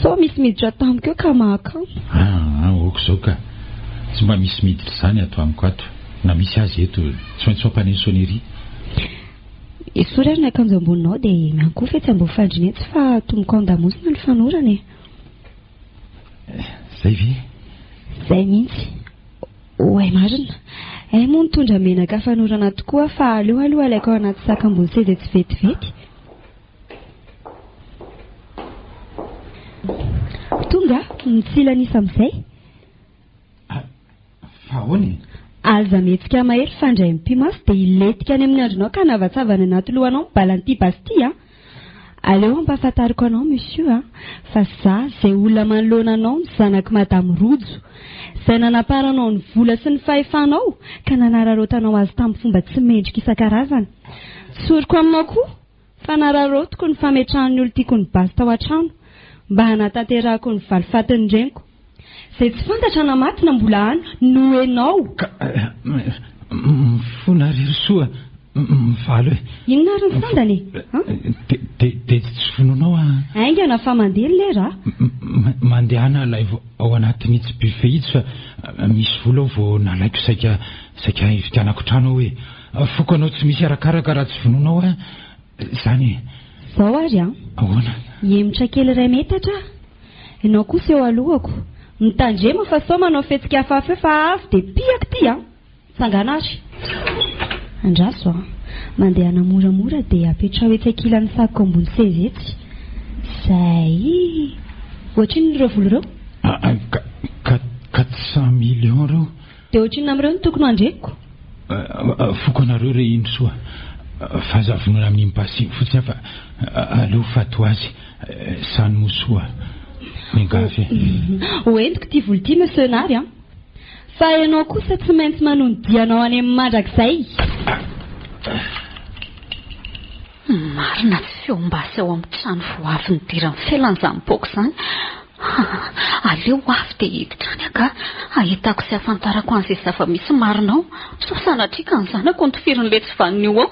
Sao misy miditra tampoka eo ka mahakamo. Aa, ok izao ka. Tsy mba misy miditra izany ato amiko ato. Na misy aza eto, tsy maintsy mampaneno sonnerie. Esory ary ny akanjo amboninao dia miankohofa etsy ambony fandriana etsy fa tomoko an-damosina ny fanorana e. Zay ve? Zay mihitsy. Oay marina. Hay moa nitondra menaka fanorana tokoa aho fa aleo aloha alaiko ao anaty sac ambony seza etsy vetivety. Tonga aho, mitsilanisa amin'izay. Fa ahoana e? Aza mihetsika mahery fa indray mipi-maso dia hilentika any amin'ny andronao ka hanavatsava any anaty lohanao ny balan'ity basy ity an! Aleo ampahafantariko anao monsieur a, fa za zay olona manoloana anao ny zanak'i madame Rojo, zay nanaparanao ny vola sy ny fahefanao ka nanararaotanao azy tamin'ny fomba tsy mendrika isan-karazany. Tsoriko aminao koa fa nararaotiko ny fametrahan'ny olon-tiako ny basy tao an-trano mba hanatanterahako ny valifatin'ny reniko. Zay tsy fantatra na maty na mbola any no enao. Ka mifona ry Rosoa mivalo e. Inona ary ny sandany e? An? De de tsy vonoinao an. Haingana fa mandeha ny lera a. Mandehana alaivo ao anatin'itsy buffet itsy fa misy vola ao vao nalaiko saika saika hividianako trano ao e. Foko anao tsy misy arakaraka raha tsy vonoinao an. Izany e. Zao ary an. Ahoana? Hihemotra kely iray metatra aho. Ianao kosa eo alohako. Mitandrema fa sao manao fihetsika hafahafa eo fa avy dia pihako ity an! Tsangana ary. Andraso an! Mandehana moramora dia apetraho etsy ankilan'ny sac ambony seza etsy. Izay. Ohatrinona ireo vola ireo? 400 millions ireo. Dia ohatrinona amin'ireo no tokony ho andreniko? Foko anareo re iny soa fa aza vonoina amin'iny basy iny fotsiny aho fa aleo faty ho azy zany moa soa miangavy e. Ho entiko ity vola ity Monsieur Nary an! Fa ianao kosa tsy maintsy manohy ny dianao any amin'ny mandrakizay. Marina tsy feom-basy ao amin'ny trano vao avy nidiran'i Felana izany boky izany. Aleo avy dia hiditra any aho ka hahitako sy hahafantarako an'izay zava-misy marina ao. Sao sanatria ka ny zanako no tifirin'ilay tsy vanona io ao.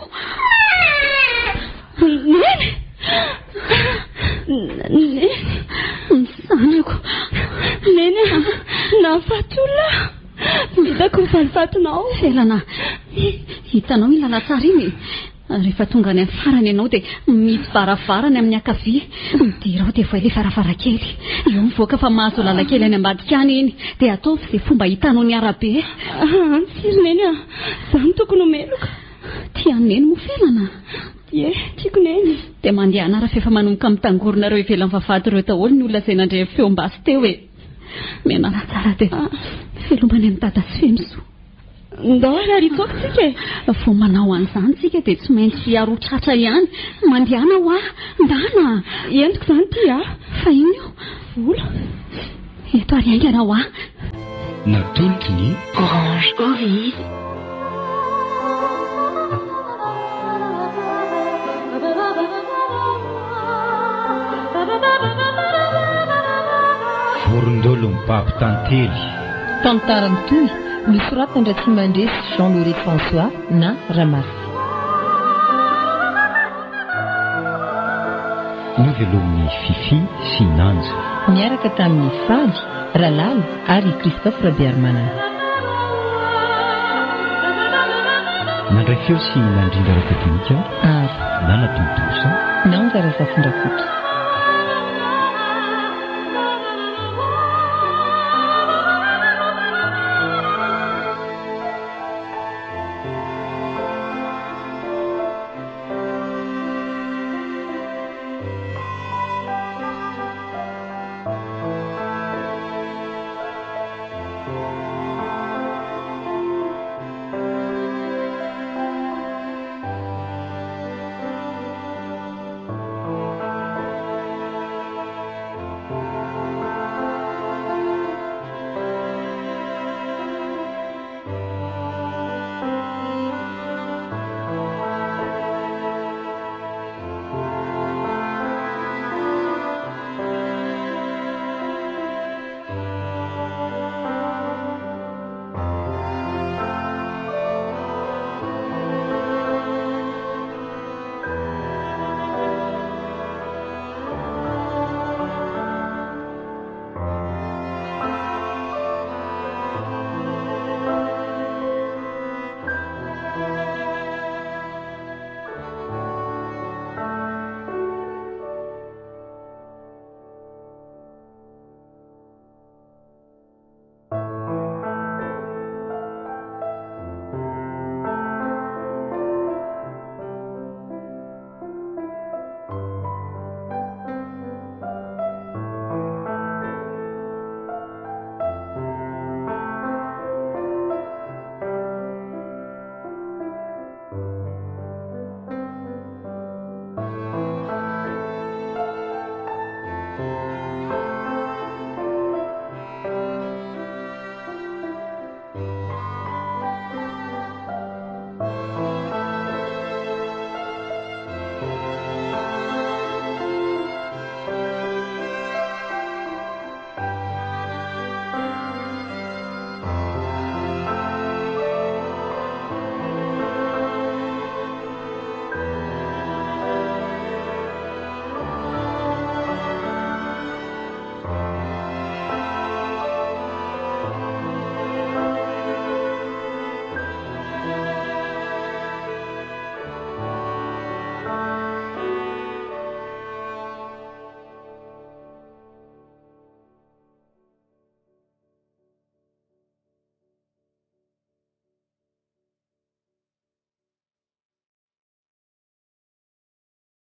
Neny! Neny! Ny zanako! Neny a! Nahafaty olona aho! Vitako ny valifatinao. Felana, hitanao iny lalantsara iny e? Rehefa tonga any amin'ny farany ianao dia misy varavarana amin'ny ankavia. Midira ao dia vohay ilay varavarankely. Eo mivoaka fa mahazo lalan-kely any ambadika any iny. Dia ataovy izay fomba hitanao ny arabe. Aa, tsia ry Neny a! Izaho no tokony ho meloka. Tia an'i Neny moa Felana? Ie, tiako Neny. Dia mandehana raha f'efa manomboka mitangorona ireo ivelan'ny vavahady ireo daholo ny olona izay nandre ny feom-basy teo e! Mianara tsara dia veloma any amin'i Dada sy Fenosoa. Ndao ary ary hitsoaka tsika e. Vao manao an'izany tsika dia tsy maintsy hiaro tratra ihany. Mandehana hoa, ndana. Entiko izany ity a. Fa inona io? Vola. Eto ary haingana hoa. Natolotry ny. Orange Oryz. Vorondolo mibaby tantely. Tantara mitohy, nosoratan-dRatsimandresy Jean Lauré François na Ramasy. Novelomin'i Fiffi sy Nanja. Niaraka tamin'i Faly, Ralala ary i Christophe Rabearimanana. Nandray feo sy nandrindra ara-teknika. Ary. Nanatontosa. Nanja Razafindrakoto.